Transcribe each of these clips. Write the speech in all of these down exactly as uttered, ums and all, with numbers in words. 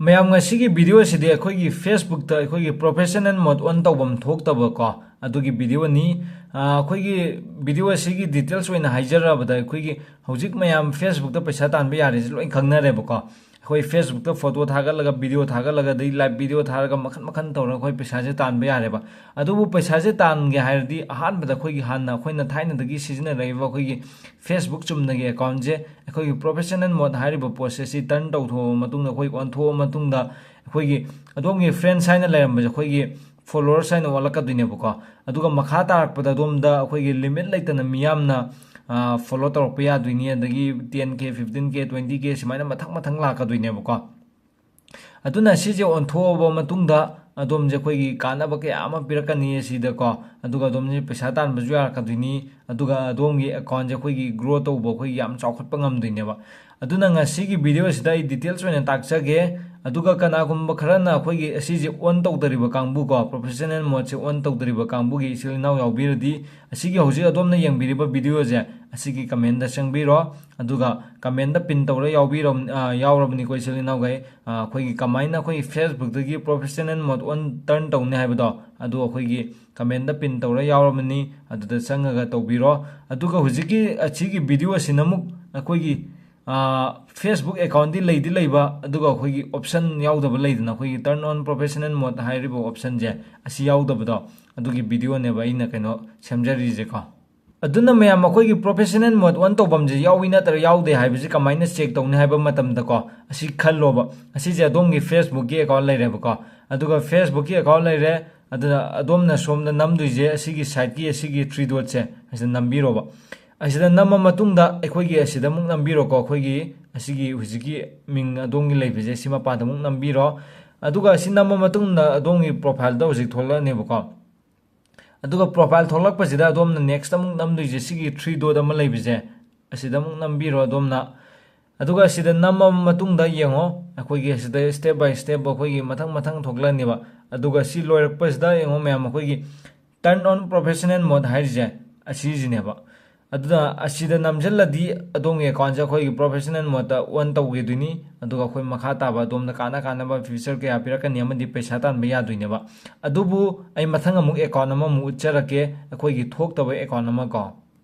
ꯃꯌꯥꯝ, ꯉꯁꯤꯒꯤ video ꯑꯁꯤꯗꯤ ꯑꯩꯈꯣꯏꯒꯤ Facebook-ꯇ ꯑꯩꯈꯣꯏꯒꯤ professional mode on ꯇꯧꯐꯝ ꯊꯣꯛꯇꯕꯀꯣ, ꯑꯗꯨꯒꯤ video-ꯅꯤ꯫ ꯑ, ꯑꯩꯈꯣꯏꯒꯤ video ꯑꯁꯤꯒꯤ details ꯑꯣꯏꯅ ꯍꯥꯏꯖꯔꯕꯗ, ꯑꯩꯈꯣꯏꯒꯤ ꯍꯧꯖꯤꯛ ꯃꯌꯥꯝ Facebook-ꯇ ꯄꯩꯁꯥ ꯇꯥꯟꯕ ꯌꯥꯔꯦꯁꯦ ꯂꯣꯏ ꯈꯪꯅꯔꯦꯕꯀꯣ꯫ ꯑꯩꯈꯣꯏ Facebook-ꯇ photo ꯊꯥꯒꯠꯂꯒ, video ꯊꯥꯒꯠꯂꯒ, ꯑꯗꯩ live video ꯊꯥꯔꯒ, ꯃꯈꯟ ꯃꯈꯟ ꯇꯧꯔꯒ ꯑꯩꯈꯣꯏ ꯄꯩꯁꯥꯁꯦ ꯇꯥꯟꯕ ꯌꯥꯔꯦꯕ꯫ ꯑꯗꯨꯕꯨ ꯄꯩꯁꯥꯁꯦ ꯇꯥꯟꯒꯦ ꯍꯥꯏꯔꯗꯤ, ꯑꯍꯥꯟꯕꯗ ꯑꯩꯈꯣꯏꯒꯤ ꯍꯥꯟꯅ ꯑꯩꯈꯣꯏꯅ ꯊꯥꯏꯅꯗꯒꯤ ꯁꯤꯖꯤꯟꯅꯔꯛꯏꯕ ꯑꯩꯈꯣꯏꯒꯤ Facebook ꯆꯨꯝꯅꯒꯤ account-ꯁꯦ ꯑꯩꯈꯣꯏꯒꯤ professional mode ꯍꯥꯏꯔꯤꯕ ꯄꯣꯠꯁꯦ ꯁꯤ turn ꯇꯧꯊꯣꯛꯑꯕ ꯃꯇꯨꯡꯗ, ꯑꯩꯈꯣꯏ ꯑꯣꯟꯊꯣꯛꯑ ꯃꯇꯨꯡꯗ, ꯑꯩꯈꯣꯏꯒꯤ ꯑꯗꯣꯝꯒꯤ friends ꯍꯥꯏꯅ ꯂꯩꯔꯝꯕꯁꯦ ꯑꯩꯈꯣꯏꯒꯤ followers ꯍꯥꯏꯅ ꯑꯣꯜꯂꯛꯀꯗꯣꯏꯅꯦꯕꯀꯣ꯫ ꯑꯗꯨꯒ ꯃꯈꯥ ꯇꯥꯔꯛꯄꯗ ꯑꯗꯣꯝꯗ ꯑꯩꯈꯣꯏꯒꯤ limit ꯂꯩꯇꯅ ꯃꯤꯌꯥꯝꯅ, ꯑ, follow ꯇꯧꯔꯛꯄ ꯌꯥꯗꯣꯏꯅꯤ, ꯑꯗꯒꯤ ten K, fifteen K, twenty K ꯁꯨꯃꯥꯏꯅ ꯃꯊꯪ ꯃꯊꯪ ꯂꯥꯛꯀꯗꯣꯏꯅꯦꯕꯀꯣ꯫ ꯑꯗꯨꯅ ꯁꯤꯁꯦ ꯑꯣꯟꯊꯣꯛꯑꯕ ꯃꯇꯨꯡꯗ ꯑꯗꯣꯝꯁꯦ ꯑꯩꯈꯣꯏꯒꯤ ꯀꯥꯟꯅꯕ ꯀꯌꯥ ꯑꯃ ꯄꯤꯔꯛꯀꯅꯤ ꯑꯁꯤꯗꯀꯣ꯫ ꯑꯗꯨꯒ ꯑꯗꯣꯝꯁꯦ ꯄꯩꯁꯥ ꯇꯥꯟꯕꯁꯨ ꯌꯥꯔꯛꯀꯗꯣꯏꯅꯤ, ꯑꯗꯨꯒ ꯑꯗꯣꯝꯒꯤ account-ꯁꯦ ꯑꯩꯈꯣꯏꯒꯤ grow ꯇꯧꯕ, ꯑꯩꯈꯣꯏꯒꯤ ꯌꯥꯝ ꯆꯥꯎꯈꯠꯄ ꯉꯝꯗꯣꯏꯅꯦꯕ꯫ ꯑꯗꯨꯅ ꯉꯁꯤꯒꯤ video ꯑꯁꯤꯗ ꯑꯩ details ꯑꯣꯏꯅ ꯇꯥꯛꯆꯒꯦ꯫ ꯑꯗꯨꯒ ꯀꯅꯥꯒꯨꯝꯕ ꯈꯔꯅ ꯑꯩꯈꯣꯏꯒꯤ ꯑꯁꯤꯁꯦ on ꯇꯧꯗꯔꯤꯕ ꯀꯥꯡꯕꯨꯀꯣ, professional mode-ꯁꯦ on ꯇꯧꯗꯔꯤꯕ ꯀꯥꯡꯕꯨꯒꯤ ꯏꯆꯤꯜ ꯏꯅꯥꯎ ꯌꯥꯎꯕꯤꯔꯗꯤ, ꯑꯁꯤꯒꯤ ꯍꯧꯖꯤꯛ ꯑꯗꯣꯝꯅ ꯌꯦꯡꯕꯤꯔꯤꯕ video-ꯁꯦ ꯑꯁꯤꯒꯤ comment-ꯇ ꯆꯪꯕꯤꯔꯣ꯫ ꯑꯗꯨꯒ comment-ꯇ pin ꯇꯧꯔ ꯌꯥꯎꯕꯤꯔꯝ-, ꯑ, ꯌꯥꯎꯔꯕꯅꯤꯀꯣ ꯏꯆꯤꯜ ꯏꯅꯥꯎꯈꯩ꯫ ꯑ, ꯑꯩꯈꯣꯏꯒꯤ ꯀꯃꯥꯏꯅ ꯑꯩꯈꯣꯏꯒꯤ Facebook-ꯇꯒꯤ professional mode on turn ꯇꯧꯅꯤ ꯍꯥꯏꯕꯗꯣ, ꯑꯗꯨ ꯑꯩꯈꯣꯏꯒꯤ comment-ꯇ pin ꯇꯧꯔ ꯌꯥꯎꯔꯕꯅꯤ, ꯑꯗꯨꯗ ꯆꯪꯉꯒ ꯇꯧꯕꯤꯔꯣ꯫ ꯑꯗꯨꯒ ꯍꯧꯖꯤꯛꯀꯤ ꯑꯁꯤꯒꯤ video ꯑꯁꯤꯅ ꯑꯃꯨꯛ ꯑꯩꯈꯣꯏꯒꯤ, ꯑ, Facebook account-ꯗꯤ ꯂꯩꯗꯤ ꯂꯩꯕ, ꯑꯗꯨꯒ ꯑꯩꯈꯣꯏꯒꯤ option ꯌꯥꯎꯗꯕ ꯂꯩꯗꯅ, ꯑꯩꯈꯣꯏꯒꯤ turn on professional mode ꯍꯥꯏꯔꯤꯕ option-ꯁꯦ, ꯑꯁꯤ ꯌꯥꯎꯗꯕꯗꯣ, ꯑꯗꯨꯒꯤ video-ꯅꯦꯕ ꯑꯩꯅ ꯀꯩꯅꯣ ꯁꯦꯝꯖꯔꯤꯁꯦꯀꯣ꯫ ꯑꯗꯨꯅ ꯃꯌꯥꯝ, ꯑꯩꯈꯣꯏꯒꯤ professional mode on ꯇꯧꯐꯝꯁꯦ ꯌꯥꯎꯏ ꯅꯠꯇ꯭ꯔꯒ ꯌꯥꯎꯗꯦ ꯍꯥꯏꯕꯁꯤ ꯀꯃꯥꯏꯅ check ꯇꯧꯅꯤ ꯍꯥꯏꯕ ꯃꯇꯝꯗꯀꯣ, ꯑꯁꯤ ꯈꯜꯂꯣꯕ꯫ ꯑꯁꯤꯁꯦ ꯑꯗꯣꯝꯒꯤ Facebook-ꯀꯤ account ꯂꯩꯔꯦꯕꯀꯣ, ꯑꯗꯨꯒ Facebook-ꯀꯤ account ꯂꯩꯔꯦ, ꯑꯗꯨꯅ ꯑꯗꯣꯝꯅ ꯁꯣꯝꯗ ꯅꯝꯗꯣꯏꯁꯦ ꯑꯁꯤꯒꯤ side-ꯀꯤ ꯑꯁꯤꯒꯤ three dot-ꯁꯦ ꯑꯁꯤꯗ ꯅꯝꯕꯤꯔꯣꯕ꯫ ꯑꯁꯤꯗ ꯅꯝꯃ ꯃꯇꯨꯡꯗ ꯑꯩꯈꯣꯏꯒꯤ ꯑꯁꯤꯗ ꯑꯃꯨꯛ ꯅꯝꯕꯤꯔꯣꯀꯣ, ꯑꯩꯈꯣꯏꯒꯤ ꯑꯁꯤꯒꯤ ꯍꯧꯖꯤꯛꯀꯤ ꯃꯤꯡ ꯑꯗꯣꯝꯒꯤ ꯂꯩꯕꯁꯦ ꯁꯤ ꯃꯄꯥꯗ ꯑꯃꯨꯛ ꯅꯝꯕꯤꯔꯣ꯫ ꯑꯗꯨꯒ ꯑꯁꯤ ꯅꯝꯃ ꯃꯇꯨꯡꯗ ꯑꯗꯣꯝꯒꯤ profile-ꯗ ꯍꯧꯖꯤꯛ ꯊꯣꯛꯂꯛꯑꯅꯦꯕꯀꯣ꯫ ꯑꯗꯨꯒ profile ꯊꯣꯛꯂꯛꯄꯁꯤꯗ ꯑꯗꯣꯝꯅ next ꯑꯃꯨꯛ ꯅꯝꯗꯣꯏꯁꯦ ꯁꯤꯒꯤ three dot ꯑꯃ ꯂꯩꯕꯁꯦ, ꯑꯁꯤꯗ ꯑꯃꯨꯛ ꯅꯝꯕꯤꯔꯣ ꯑꯗꯣꯝꯅ꯫ ꯑꯗꯨꯒ ꯁꯤꯗ ꯅꯝꯃꯕ ꯃꯇꯨꯡꯗ ꯌꯦꯡꯉꯣ, ꯑꯩꯈꯣꯏꯒꯤ ꯁꯤꯗ step by step ꯑꯩꯈꯣꯏꯒꯤ ꯃꯊꯪ ꯃꯊꯪ ꯊꯣꯛꯂꯛꯑꯅꯦꯕ꯫ ꯑꯗꯨꯒ ꯁꯤ ꯂꯣꯏꯔꯛꯄꯁꯤꯗ ꯌꯦꯡꯉꯣ ꯃꯌꯥꯝ, ꯑꯩꯈꯣꯏꯒꯤ turn on professional mode ꯍꯥꯏꯔꯤꯁꯦ ꯑꯁꯤꯁꯤꯅꯦꯕ꯫ ꯑꯗꯨꯅ ꯑꯁꯤꯗ ꯅꯝꯁꯤꯜꯂꯗꯤ ꯑꯗꯣꯝꯒꯤ ꯑꯦꯀꯥꯎꯟꯁꯦ ꯑꯩꯈꯣꯏꯒꯤ ꯄ꯭ꯔꯣꯐꯦꯁꯅꯦꯜ ꯃꯣꯠꯇ ꯑꯣꯟ ꯇꯧꯈꯤꯗꯣꯏꯅꯤ꯫ ꯑꯗꯨꯒ ꯑꯩꯈꯣꯏ ꯃꯈꯥ ꯇꯥꯕ ꯑꯗꯣꯝꯗ ꯀꯥꯟꯅ ꯀꯥꯟꯅꯕ ꯐꯤꯆꯔ ꯀꯌꯥ ꯄꯤꯔꯛꯀꯅꯤ ꯑꯃꯗꯤ ꯄꯩꯁꯥ ꯇꯥꯟꯕ ꯌꯥꯗꯣꯏꯅꯦꯕ꯫ ꯑꯗꯨꯕꯨ ꯑꯩ ꯃꯊꯪ ꯑꯃꯨꯛ ꯑꯦꯀꯥꯎꯟ ꯑꯃꯃꯨꯛ ꯎꯠꯆꯔꯛꯀꯦ, ꯑꯩꯈꯣꯏꯒꯤ ꯊꯣꯛꯇꯕ ꯑꯦꯀꯥꯎꯟ ꯑꯃ ꯀꯣ꯫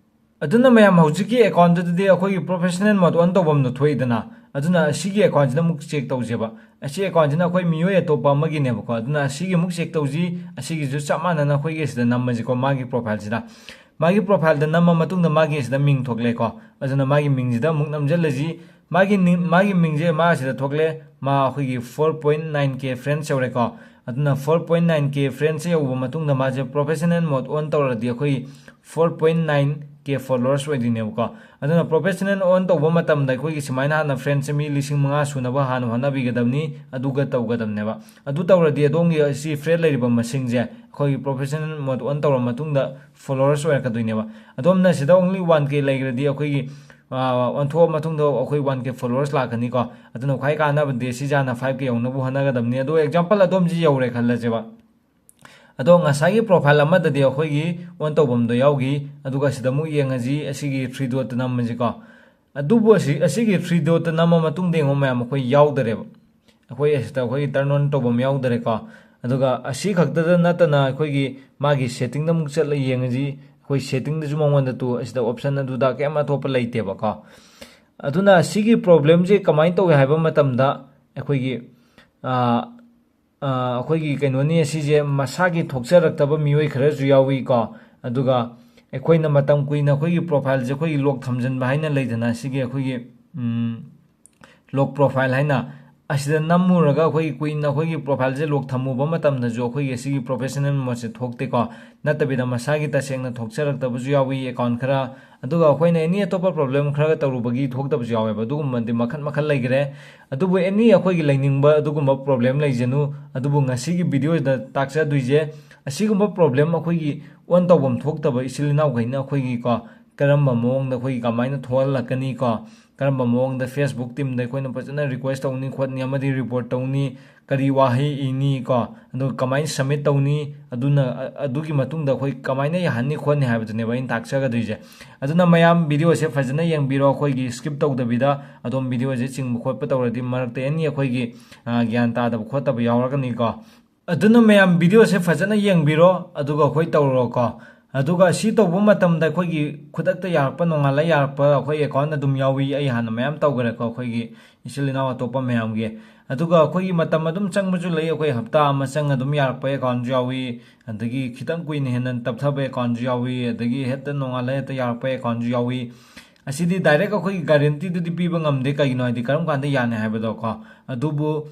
ꯑꯗꯨꯅ ꯃꯌꯥꯝ, ꯍꯧꯖꯤꯛꯀꯤ ꯑꯦꯀꯥꯎꯟꯗꯨꯗꯗꯤ ꯑꯩꯈꯣꯏꯒꯤ ꯄ꯭ꯔꯣꯐꯦꯁꯅꯦꯜ ꯃꯣꯠ ꯑꯣꯟ ꯇꯧꯐꯝꯗꯣ ꯊꯣꯛꯏꯗꯅ, ꯑꯗꯨꯅ ꯑꯁꯤꯒꯤ ꯑꯦꯀꯥꯎꯟꯁꯤꯗ ꯑꯃꯨꯛ ꯆꯦꯛ ꯇꯧꯁꯦꯕ꯫ ꯑꯁꯤ ꯑꯦꯀꯥꯎꯟꯁꯤꯅ ꯑꯩꯈꯣꯏ ꯃꯤꯑꯣꯏ ꯑꯇꯣꯞꯄ ꯑꯃꯒꯤꯅꯦꯕꯀꯣ꯫ ꯑꯗꯨꯅ ꯑꯁꯤꯒꯤ ꯑꯃꯨꯛ ꯆꯦꯛ ꯇꯧꯁꯤ꯫ ꯑꯁꯤꯒꯤꯁꯨ ꯆꯞ ꯃꯥꯟꯅꯅ ꯑꯩꯈꯣꯏꯒꯤ ꯁꯤꯗ ꯅꯝꯃꯁꯤꯀꯣ, ꯃꯥꯒꯤ ꯄ꯭ꯔꯣꯐꯥꯏꯜꯁꯤꯗ꯫ ꯃꯥꯒꯤ ꯄ꯭ꯔꯣꯐꯥꯏꯜꯗ ꯅꯝꯃ ꯃꯇꯨꯡꯗ ꯃꯥꯒꯤ ꯁꯤꯗ ꯃꯤꯡ ꯊꯣꯛꯂꯦꯀꯣ꯫ ꯑꯗꯨꯅ ꯃꯥꯒꯤ ꯃꯤꯡꯁꯤꯗ ꯑꯃꯨꯛ ꯅꯝꯁꯤꯜꯂꯁꯤ꯫ ꯃꯥꯒꯤ ꯅꯤꯡ-, ꯃꯥꯒꯤ ꯃꯤꯡꯁꯦ ꯃꯥ ꯁꯤꯗ ꯊꯣꯛꯂꯦ꯫ ꯃꯥ ꯑꯩꯈꯣꯏꯒꯤ four point nine K friends ꯌꯧꯔꯦꯀꯣ꯫ ꯑꯗꯨꯅ four point nine K friends ꯌꯧꯕ ꯃꯇꯨꯡꯗ ꯃꯥꯁꯦ ꯄ꯭ꯔꯣꯐꯦꯁꯅꯦꯜ ꯃꯣꯠ ꯑꯣꯟ ꯇꯧꯔꯗꯤ ꯑꯩꯈꯣꯏꯒꯤ four point nine K followers ꯑꯣꯏꯗꯣꯏꯅꯦꯕꯀꯣ꯫ ꯑꯗꯨꯅ ꯄ꯭ꯔꯣꯐꯦꯁꯅꯦꯜ ꯑꯣꯟ ꯇꯧꯕ ꯃꯇꯝꯗ ꯑꯩꯈꯣꯏꯒꯤ ꯁꯨꯃꯥꯏꯅ ꯍꯥꯟꯅ ꯐ꯭ꯔꯦꯟꯁꯁꯦ ꯃꯤ ꯂꯤꯁꯤꯡ ꯃꯉꯥ ꯁꯨꯅꯕ ꯍꯥꯟꯅ ꯍꯣꯠꯅꯕꯤꯒꯗꯕꯅꯤ, ꯑꯗꯨꯒ ꯇꯧꯒꯗꯕꯅꯦꯕ꯫ ꯑꯗꯨ ꯇꯧꯔꯗꯤ ꯑꯗꯣꯝꯒꯤ ꯑꯁꯤ ꯐ꯭ꯔꯦꯟ ꯂꯩꯔꯤꯕ ꯃꯁꯤꯡꯁꯦ ꯑꯩꯈꯣꯏꯒꯤ ꯄ꯭ꯔꯣꯐꯦꯁꯅꯦꯜ ꯃꯣꯠ ꯑꯣꯟ ꯇꯧꯔ ꯃꯇꯨꯡꯗ ꯐꯣꯂꯣꯋꯔꯁ ꯑꯣꯏꯔꯛꯀꯗꯣꯏꯅꯦꯕ꯫ ꯑꯗꯣꯝꯅ ꯁꯤꯗ only one K ꯂꯩꯈ꯭ꯔꯗꯤ ꯑꯩꯈꯣꯏꯒꯤ, ꯑ, ꯑꯣꯟꯊꯣꯛꯑ ꯃꯇꯨꯡꯗ ꯑꯩꯈꯣꯏ one K ꯐꯣꯂꯣꯋꯔꯁ ꯂꯥꯛꯀꯅꯤꯀꯣ꯫ ꯑꯗꯨꯅ ꯈ꯭ꯋꯥꯏ ꯀꯥꯟꯅꯕꯗꯤ ꯁꯤꯁꯦ ꯍꯥꯟꯅ five K ꯌꯧꯅꯕ ꯍꯣꯠꯅꯒꯗꯕꯅꯤ꯫ ꯑꯗꯣ ꯑꯦꯛꯖꯥꯝꯄꯜ ꯑꯗꯣꯝꯁꯤ ꯌꯧꯔꯦ ꯈꯜꯂꯁꯦꯕ꯫ ꯑꯗꯣ ꯉꯁꯥꯏꯒꯤ ꯄ꯭ꯔꯣꯐꯥꯏꯜ ꯑꯃꯗꯗꯤ ꯑꯩꯈꯣꯏꯒꯤ ꯑꯣꯟ ꯇꯧꯐꯝꯗꯣ ꯌꯥꯎꯈꯤ꯫ ꯑꯗꯨꯒ ꯁꯤꯗ ꯑꯃꯨꯛ ꯌꯦꯡꯉꯁꯤ, ꯑꯁꯤꯒꯤ ꯊ꯭ꯔꯤ ꯗꯣꯠꯇ ꯅꯝꯃꯁꯤꯀꯣ꯫ ꯑꯗꯨꯕꯨ ꯑꯁꯤ, ꯑꯁꯤꯒꯤ ꯊ꯭ꯔꯤ ꯗꯣꯠꯇ ꯅꯝꯃ ꯃꯇꯨꯡꯗ ꯌꯦꯡꯉꯣ ꯃꯌꯥꯝ, ꯑꯩꯈꯣꯏ ꯌꯥꯎꯗꯔꯦꯕ꯫ ꯑꯩꯈꯣꯏ ꯑꯁꯤꯗ ꯑꯩꯈꯣꯏꯒꯤ ꯇꯔꯟ ꯑꯣꯟ ꯇꯧꯐꯝ ꯌꯥꯎꯗꯔꯦꯀꯣ꯫ ꯑꯗꯨꯒ ꯑꯁꯤ ꯈꯛꯇꯗ ꯅꯠꯇꯅ ꯑꯩꯈꯣꯏꯒꯤ ꯃꯥꯒꯤ ꯁꯦꯠꯇꯤꯡꯗ ꯑꯃꯨꯛ ꯆꯠꯂ ꯌꯦꯡꯉꯁꯤ꯫ ꯑꯩꯈꯣꯏ ꯁꯦꯠꯇꯤꯡꯗꯁꯨ ꯃꯉꯣꯟꯗ ꯇꯨ ꯑꯁꯤꯗ ꯑꯣꯞꯁꯟ ꯑꯗꯨꯗ ꯀꯩꯝ ꯑꯇꯣꯞꯄ ꯂꯩꯇꯦꯕꯀꯣ꯫ ꯑꯗꯨꯅ ꯁꯤꯒꯤ ꯄ꯭ꯔꯣꯕ꯭ꯂꯦꯝꯁꯦ ꯀꯃꯥꯏꯅ ꯇꯧꯏ ꯍꯥꯏꯕ ꯃꯇꯝꯗ ꯑꯩꯈꯣꯏꯒꯤ, ꯑ, ꯑ, ꯑꯩꯈꯣꯏꯒꯤ ꯀꯩꯅꯣꯅꯤ, ꯑꯁꯤꯁꯦ ꯃꯁꯥꯒꯤ ꯊꯣꯛꯆꯔꯛꯇꯕ ꯃꯤꯑꯣꯏ ꯈꯔꯁꯨ ꯌꯥꯎꯏꯀꯣ꯫ ꯑꯗꯨꯒ ꯑꯩꯈꯣꯏꯅ ꯃꯇꯝ ꯀꯨꯏꯅ ꯑꯩꯈꯣꯏꯒꯤ ꯄ꯭ꯔꯣꯐꯥꯏꯜꯁꯦ ꯑꯩꯈꯣꯏꯒꯤ ꯂꯣꯛ ꯊꯝꯖꯤꯟꯕ ꯍꯥꯏꯅ ꯂꯩꯗꯅ, ꯁꯤꯒꯤ ꯑꯩꯈꯣꯏꯒꯤ, ꯎꯝ, ꯂꯣꯛ ꯄ꯭ꯔꯣꯐꯥꯏꯜ ꯍꯥꯏꯅ, ꯑꯁꯤꯗ ꯅꯝꯃꯨꯔꯒ ꯑꯩꯈꯣꯏꯒꯤ ꯀꯨꯏꯅ ꯑꯩꯈꯣꯏꯒꯤ ꯄ꯭ꯔꯣꯐꯥꯏꯜꯁꯦ ꯂꯣꯛ ꯊꯝꯃꯨꯕ ꯃꯇꯝꯗꯁꯨ ꯑꯩꯈꯣꯏꯒꯤ ꯑꯁꯤꯒꯤ ꯄ꯭ꯔꯣꯐꯦꯁꯅꯦꯜ ꯃꯣꯠꯁꯦ ꯊꯣꯛꯇꯦꯀꯣ꯫ ꯅꯠꯇꯕꯤꯗ ꯃꯁꯥꯒꯤ ꯇꯁꯦꯡꯅ ꯊꯣꯛꯆꯔꯛꯇꯕꯁꯨ ꯌꯥꯎꯏ ꯑꯦꯀꯥꯎꯟ ꯈꯔ꯫ ꯑꯗꯨꯒ ꯑꯩꯈꯣꯏꯅ ꯑꯦꯅꯤ ꯑꯇꯣꯞꯄ ꯄ꯭ꯔꯣꯕ꯭ꯂꯦꯝ ꯈꯔꯒ ꯇꯧꯔꯨꯕꯒꯤ ꯊꯣꯛꯇꯕꯁꯨ ꯌꯥꯎꯋꯦꯕ꯫ ꯑꯗꯨꯒꯨꯝꯕꯗꯤ ꯃꯈꯜ ꯃꯈꯜ ꯂꯩꯈ꯭ꯔꯦ꯫ ꯑꯗꯨꯕꯨ ꯑꯦꯅꯤ ꯑꯩꯈꯣꯏꯒꯤ ꯂꯩꯅꯤꯡꯕ ꯑꯗꯨꯒꯨꯝꯕ ꯄ꯭ꯔꯣꯕ꯭ꯂꯦꯝ ꯂꯩꯖꯅꯨ꯫ ꯑꯗꯨꯕꯨ ꯉꯁꯤꯒꯤ ꯚꯤꯗꯤꯑꯣꯗ ꯇꯥꯛꯆꯗꯣꯏꯁꯦ, ꯑꯁꯤꯒꯨꯝꯕ ꯄ꯭ꯔꯣꯕ꯭ꯂꯦꯝ ꯑꯩꯈꯣꯏꯒꯤ ꯑꯣꯟ ꯇꯧꯐꯝ ꯊꯣꯛꯇꯕ ꯏꯆꯤꯜ ꯏꯅꯥꯎꯈꯩꯅ ꯑꯩꯈꯣꯏꯒꯤꯀꯣ, ꯀꯔꯝꯕ ꯃꯑꯣꯡꯗ ꯑꯩꯈꯣꯏꯒꯤ ꯀꯃꯥꯏꯅ ꯊꯣꯛꯍꯜꯂꯛꯀꯅꯤꯀꯣ, ꯀꯔꯝꯕ ꯃꯑꯣꯡꯗ Facebook teamꯗ ꯑꯩꯈꯣꯏꯅ ꯐꯖꯅ request ꯇꯧꯅꯤ ꯈꯣꯠꯅꯤ ꯑꯃꯗꯤ report ꯇꯧꯅꯤ, ꯀꯔꯤ ꯋꯥꯍꯩ ꯏꯅꯤ ꯀꯣ, ꯑꯗꯨꯒ ꯀꯃꯥꯏꯅ submit ꯇꯧꯅꯤ, ꯑꯗꯨꯅ, ꯑ-, ꯑꯗꯨꯒꯤ ꯃꯇꯨꯡꯗ ꯑꯩꯈꯣꯏ ꯀꯃꯥꯏꯅ ꯌꯥꯍꯟꯅꯤ ꯈꯣꯠꯅꯤ ꯍꯥꯏꯕꯗꯨꯅꯦꯕ ꯑꯩꯅ ꯇꯥꯛꯆꯒꯗꯣꯏꯁꯦ꯫ ꯑꯗꯨꯅ ꯃꯌꯥꯝ videoꯁꯦ ꯐꯖꯅ ꯌꯦꯡꯕꯤꯔꯣ, ꯑꯩꯈꯣꯏꯒꯤ skip ꯇꯧꯗꯕꯤꯗ꯫ ꯑꯗꯣꯝ videoꯁꯦ ꯆꯤꯡꯕ ꯈꯣꯠꯄ ꯇꯧꯔꯗꯤ ꯃꯔꯛꯇ any ꯑꯩꯈꯣꯏꯒꯤ, ꯑ, ꯒ꯭ꯌꯥꯟ ꯇꯥꯗꯕ ꯈꯣꯠꯇꯕ ꯌꯥꯎꯔꯒꯅꯤꯀꯣ꯫ ꯑꯗꯨꯅ ꯃꯌꯥꯝ videoꯁꯦ ꯐꯖꯅ ꯌꯦꯡꯕꯤꯔꯣ, ꯑꯗꯨꯒ ꯑꯩꯈꯣꯏ ꯇꯧꯔꯣꯀꯣ꯫ ꯑꯗꯨꯒ ꯁꯤ ꯇꯧꯕ ꯃꯇꯝꯗ ꯑꯩꯈꯣꯏꯒꯤ ꯈꯨꯗꯛꯇ ꯌꯥꯔꯛꯄ, ꯅꯣꯡꯉꯥꯜꯂ ꯌꯥꯔꯛꯄ ꯑꯩꯈꯣꯏ account ꯑꯗꯨꯝ ꯌꯥꯎꯏ꯫ ꯑꯩ ꯍꯥꯟꯅ ꯃꯌꯥꯝ ꯇꯧꯈ꯭ꯔꯦꯀꯣ, ꯑꯩꯈꯣꯏꯒꯤ ꯏꯆꯤꯜ ꯏꯅꯥꯎ ꯑꯇꯣꯞꯄ ꯃꯌꯥꯝꯒꯤ꯫ ꯑꯗꯨꯒ ꯑꯩꯈꯣꯏꯒꯤ ꯃꯇꯝ ꯑꯗꯨꯝ ꯆꯪꯕꯁꯨ ꯂꯩ, ꯑꯩꯈꯣꯏ ꯍꯞꯇꯥ ꯑꯃ ꯆꯪꯉ ꯑꯗꯨꯝ ꯌꯥꯔꯛꯄ accountꯁꯨ ꯌꯥꯎꯏ, ꯑꯗꯒꯤ ꯈꯤꯇꯪ ꯀꯨꯏꯅ ꯍꯦꯟꯅ ꯇꯞꯊꯕ accountꯁꯨ ꯌꯥꯎꯏ, ꯑꯗꯒꯤ ꯍꯦꯛꯇ ꯅꯣꯡꯉꯥꯜꯂ ꯍꯦꯛꯇ ꯌꯥꯔꯛꯄ accountꯁꯨ ꯌꯥꯎꯏ꯫ ꯑꯁꯤꯗꯤ direct ꯑꯩꯈꯣꯏꯒꯤ guaranteeꯗꯨꯗꯤ ꯄꯤꯕ ꯉꯝꯗꯦ, ꯀꯩꯒꯤꯅꯣ ꯍꯥꯏꯗꯤ ꯀꯔꯝ ꯀꯥꯟꯗ ꯌꯥꯅꯤ ꯍꯥꯏꯕꯗꯣꯀꯣ꯫ ꯑꯗꯨꯕꯨ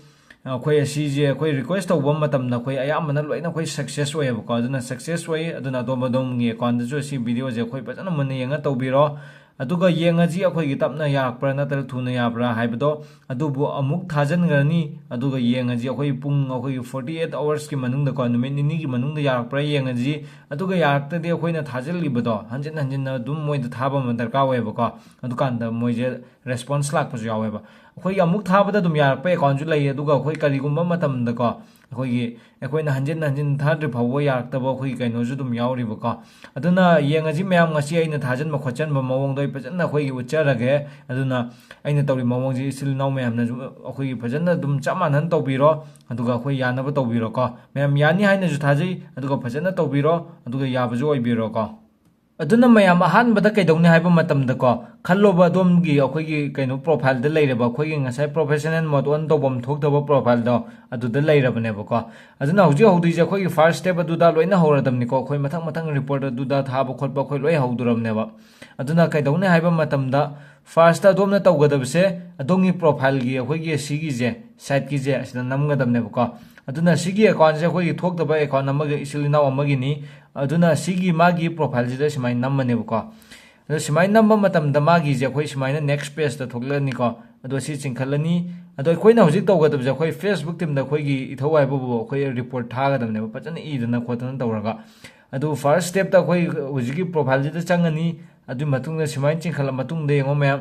ꯑꯩꯈꯣꯏ ꯑꯁꯤꯁꯦ ꯑꯩꯈꯣꯏ request ꯇꯧꯕ ꯃꯇꯝꯗ ꯑꯩꯈꯣꯏ ꯑꯌꯥꯝꯕꯅ ꯂꯣꯏꯅ ꯑꯩꯈꯣꯏ success ꯑꯣꯏꯌꯦꯕꯀꯣ꯫ ꯑꯗꯨꯅ success ꯑꯣꯏ, ꯑꯗꯨꯅ ꯑꯗꯣꯝ ꯑꯗꯣꯝꯒꯤ accountꯗꯁꯨ ꯑꯁꯤ videoꯁꯦ ꯑꯩꯈꯣꯏ ꯐꯖꯅ ꯃꯨꯟꯅ ꯌꯦꯡꯉ ꯇꯧꯕꯤꯔꯣ꯫ ꯑꯗꯨꯒ ꯌꯦꯡꯉꯁꯤ ꯑꯩꯈꯣꯏꯒꯤ ꯇꯞꯅ ꯌꯥꯔꯛꯄ꯭ꯔꯥ ꯅꯠꯇ꯭ꯔꯒ ꯊꯨꯅ ꯌꯥꯕ꯭ꯔꯥ ꯍꯥꯏꯕꯗꯣ꯫ ꯑꯗꯨꯕꯨ ꯑꯃꯨꯛ ꯊꯥꯖꯤꯟꯈ꯭ꯔꯅꯤ, ꯑꯗꯨꯒ ꯌꯦꯡꯉꯁꯤ ꯑꯩꯈꯣꯏ ꯄꯨꯡ, ꯑꯩꯈꯣꯏꯒꯤ forty eight hoursꯀꯤ ꯃꯅꯨꯡꯗꯀꯣ, ꯅꯨꯃꯤꯠ ꯅꯤꯅꯤꯒꯤ ꯃꯅꯨꯡꯗ ꯌꯥꯔꯛꯄ꯭ꯔꯥ ꯌꯦꯡꯉꯁꯤ꯫ ꯑꯗꯨꯒ ꯌꯥꯔꯛꯇ꯭ꯔꯗꯤ ꯑꯩꯈꯣꯏꯅ ꯊꯥꯖꯤꯜꯂꯤꯕꯗꯣ ꯍꯟꯖꯤꯟ ꯍꯟꯖꯤꯟꯅ ꯑꯗꯨꯝ ꯃꯣꯏꯗ ꯊꯥꯕ ꯑꯃ ꯗꯔꯀꯥꯔ ꯑꯣꯏꯌꯦꯕꯀꯣ꯫ ꯑꯗꯨꯀꯥꯟꯗ ꯃꯣꯏꯁꯦ response ꯂꯥꯛꯄꯁꯨ ꯌꯥꯎꯋꯦꯕ꯫ ꯑꯩꯈꯣꯏꯒꯤ ꯑꯃꯨꯛ ꯊꯥꯕꯗ ꯑꯗꯨꯝ ꯌꯥꯔꯛꯄ accountꯁꯨ ꯂꯩ꯫ ꯑꯗꯨꯒ ꯑꯩꯈꯣꯏ ꯀꯔꯤꯒꯨꯝꯕ ꯃꯇꯝꯗꯀꯣ, ꯑꯩꯈꯣꯏꯒꯤ, ꯑꯩꯈꯣꯏꯅ ꯍꯟꯖꯤꯟ ꯍꯟꯖꯤꯟ ꯊꯥꯗ꯭ꯔꯤ ꯐꯥꯎꯕ ꯌꯥꯔꯛꯇꯕ ꯑꯩꯈꯣꯏꯒꯤ ꯀꯩꯅꯣꯁꯨ ꯑꯗꯨꯝ ꯌꯥꯎꯔꯤꯕꯀꯣ꯫ ꯑꯗꯨꯅ ꯌꯦꯡꯉꯁꯤ ꯃꯌꯥꯝ, ꯉꯁꯤ ꯑꯩꯅ ꯊꯥꯖꯤꯟꯕ ꯈꯣꯠꯆꯟꯕ ꯃꯑꯣꯡꯗꯣ ꯑꯩ ꯐꯖꯅ ꯑꯩꯈꯣꯏꯒꯤ ꯎꯠꯆꯔꯒꯦ꯫ ꯑꯗꯨꯅ ꯑꯩꯅ ꯇꯧꯔꯤ ꯃꯑꯣꯡꯁꯤ ꯏꯆꯤꯜ ꯏꯅꯥꯎ ꯃꯌꯥꯝꯅꯁꯨ ꯑꯩꯈꯣꯏꯒꯤ ꯐꯖꯅ ꯑꯗꯨꯝ ꯆꯞ ꯃꯥꯟꯅꯅ ꯇꯧꯕꯤꯔꯣ, ꯑꯗꯨꯒ ꯑꯩꯈꯣꯏ ꯌꯥꯅꯕ ꯇꯧꯕꯤꯔꯣꯀꯣ꯫ ꯃꯌꯥꯝ ꯌꯥꯅꯤ ꯍꯥꯏꯅꯁꯨ ꯊꯥꯖꯩ, ꯑꯗꯨꯒ ꯐꯖꯅ ꯇꯧꯕꯤꯔꯣ, ꯑꯗꯨꯒ ꯌꯥꯕꯁꯨ ꯑꯣꯏꯕꯤꯔꯣꯀꯣ꯫ ꯑꯗꯨꯅ ꯃꯌꯥꯝ ꯑꯍꯥꯟꯕꯗ ꯀꯩꯗꯧꯅꯤ ꯍꯥꯏꯕ ꯃꯇꯝꯗꯀꯣ, ꯈꯜꯂꯣꯕ ꯑꯗꯣꯝꯒꯤ ꯑꯩꯈꯣꯏꯒꯤ ꯀꯩꯅꯣ profileꯗ ꯂꯩꯔꯕ, ꯑꯩꯈꯣꯏꯒꯤ ꯉꯁꯥꯏ professional mode on ꯇꯧꯐꯝ ꯊꯣꯛꯇꯕ profileꯗꯣ ꯑꯗꯨꯗ ꯂꯩꯔꯕꯅꯦꯕꯀꯣ꯫ ꯑꯗꯨꯅ ꯍꯧꯖꯤꯛ ꯍꯧꯗꯣꯏꯁꯦ ꯑꯩꯈꯣꯏꯒꯤ first step ꯑꯗꯨꯗ ꯂꯣꯏꯅ ꯍꯧꯔꯗꯕꯅꯤꯀꯣ꯫ ꯑꯩꯈꯣꯏ ꯃꯊꯪ ꯃꯊꯪ report ꯑꯗꯨꯗ ꯊꯥꯕ ꯈꯣꯠꯄ ꯑꯩꯈꯣꯏ ꯂꯣꯏ ꯍꯧꯗꯣꯔꯕꯅꯦꯕ꯫ ꯑꯗꯨꯅ ꯀꯩꯗꯧꯅꯤ ꯍꯥꯏꯕ ꯃꯇꯝꯗ firstꯇ ꯑꯗꯣꯝꯅ ꯇꯧꯒꯗꯕꯁꯦ ꯑꯗꯣꯝꯒꯤ profileꯒꯤ ꯑꯩꯈꯣꯏꯒꯤ ꯁꯤꯒꯤꯁꯦ, siteꯀꯤꯁꯦ ꯑꯁꯤꯗ ꯅꯝꯒꯗꯕꯅꯦꯕꯀꯣ꯫ ꯑꯗꯨꯅ ꯁꯤꯒꯤ accountꯁꯦ ꯑꯩꯈꯣꯏꯒꯤ ꯊꯣꯛꯇꯕ account ꯑꯃꯒ, ꯏꯆꯤꯜ ꯏꯅꯥꯎ ꯑꯃꯒꯤꯅꯤ꯫ ꯑꯗꯨꯅ ꯁꯤꯒꯤ ꯃꯥꯒꯤ profileꯁꯤꯗ ꯁꯨꯃꯥꯏꯅ ꯅꯝꯃꯅꯦꯕꯀꯣ꯫ ꯑꯗꯣ ꯁꯨꯃꯥꯏꯅ ꯅꯝꯕ ꯃꯇꯝꯗ ꯃꯥꯒꯤꯁꯦ ꯑꯩꯈꯣꯏ ꯁꯨꯃꯥꯏꯅ next pageꯇ ꯊꯣꯛꯂꯛꯑꯅꯤꯀꯣ꯫ ꯑꯗꯣ ꯁꯤ ꯆꯤꯡꯈꯠꯂꯅꯤ꯫ ꯑꯗꯣ ꯑꯩꯈꯣꯏꯅ ꯍꯧꯖꯤꯛ ꯇꯧꯒꯗꯕꯁꯦ ꯑꯩꯈꯣꯏ Facebook teamꯗ ꯑꯩꯈꯣꯏꯒꯤ ꯏꯊꯧ ꯍꯥꯏꯕꯕꯨ ꯑꯩꯈꯣꯏ report ꯊꯥꯒꯗꯕꯅꯦꯕ, ꯐꯖꯅ ꯏꯗꯅ ꯈꯣꯠꯇꯅ ꯇꯧꯔꯒ꯫ ꯑꯗꯨ first stepꯇ ꯑꯩꯈꯣꯏ ꯍꯧꯖꯤꯛꯀꯤ profileꯁꯤꯗ ꯆꯪꯉꯅꯤ꯫ ꯑꯗꯨꯒꯤ ꯃꯇꯨꯡꯗ ꯁꯨꯃꯥꯏꯅ ꯆꯤꯡꯈꯠꯂ ꯃꯇꯨꯡꯗ ꯌꯦꯡꯉꯣ ꯃꯌꯥꯝ,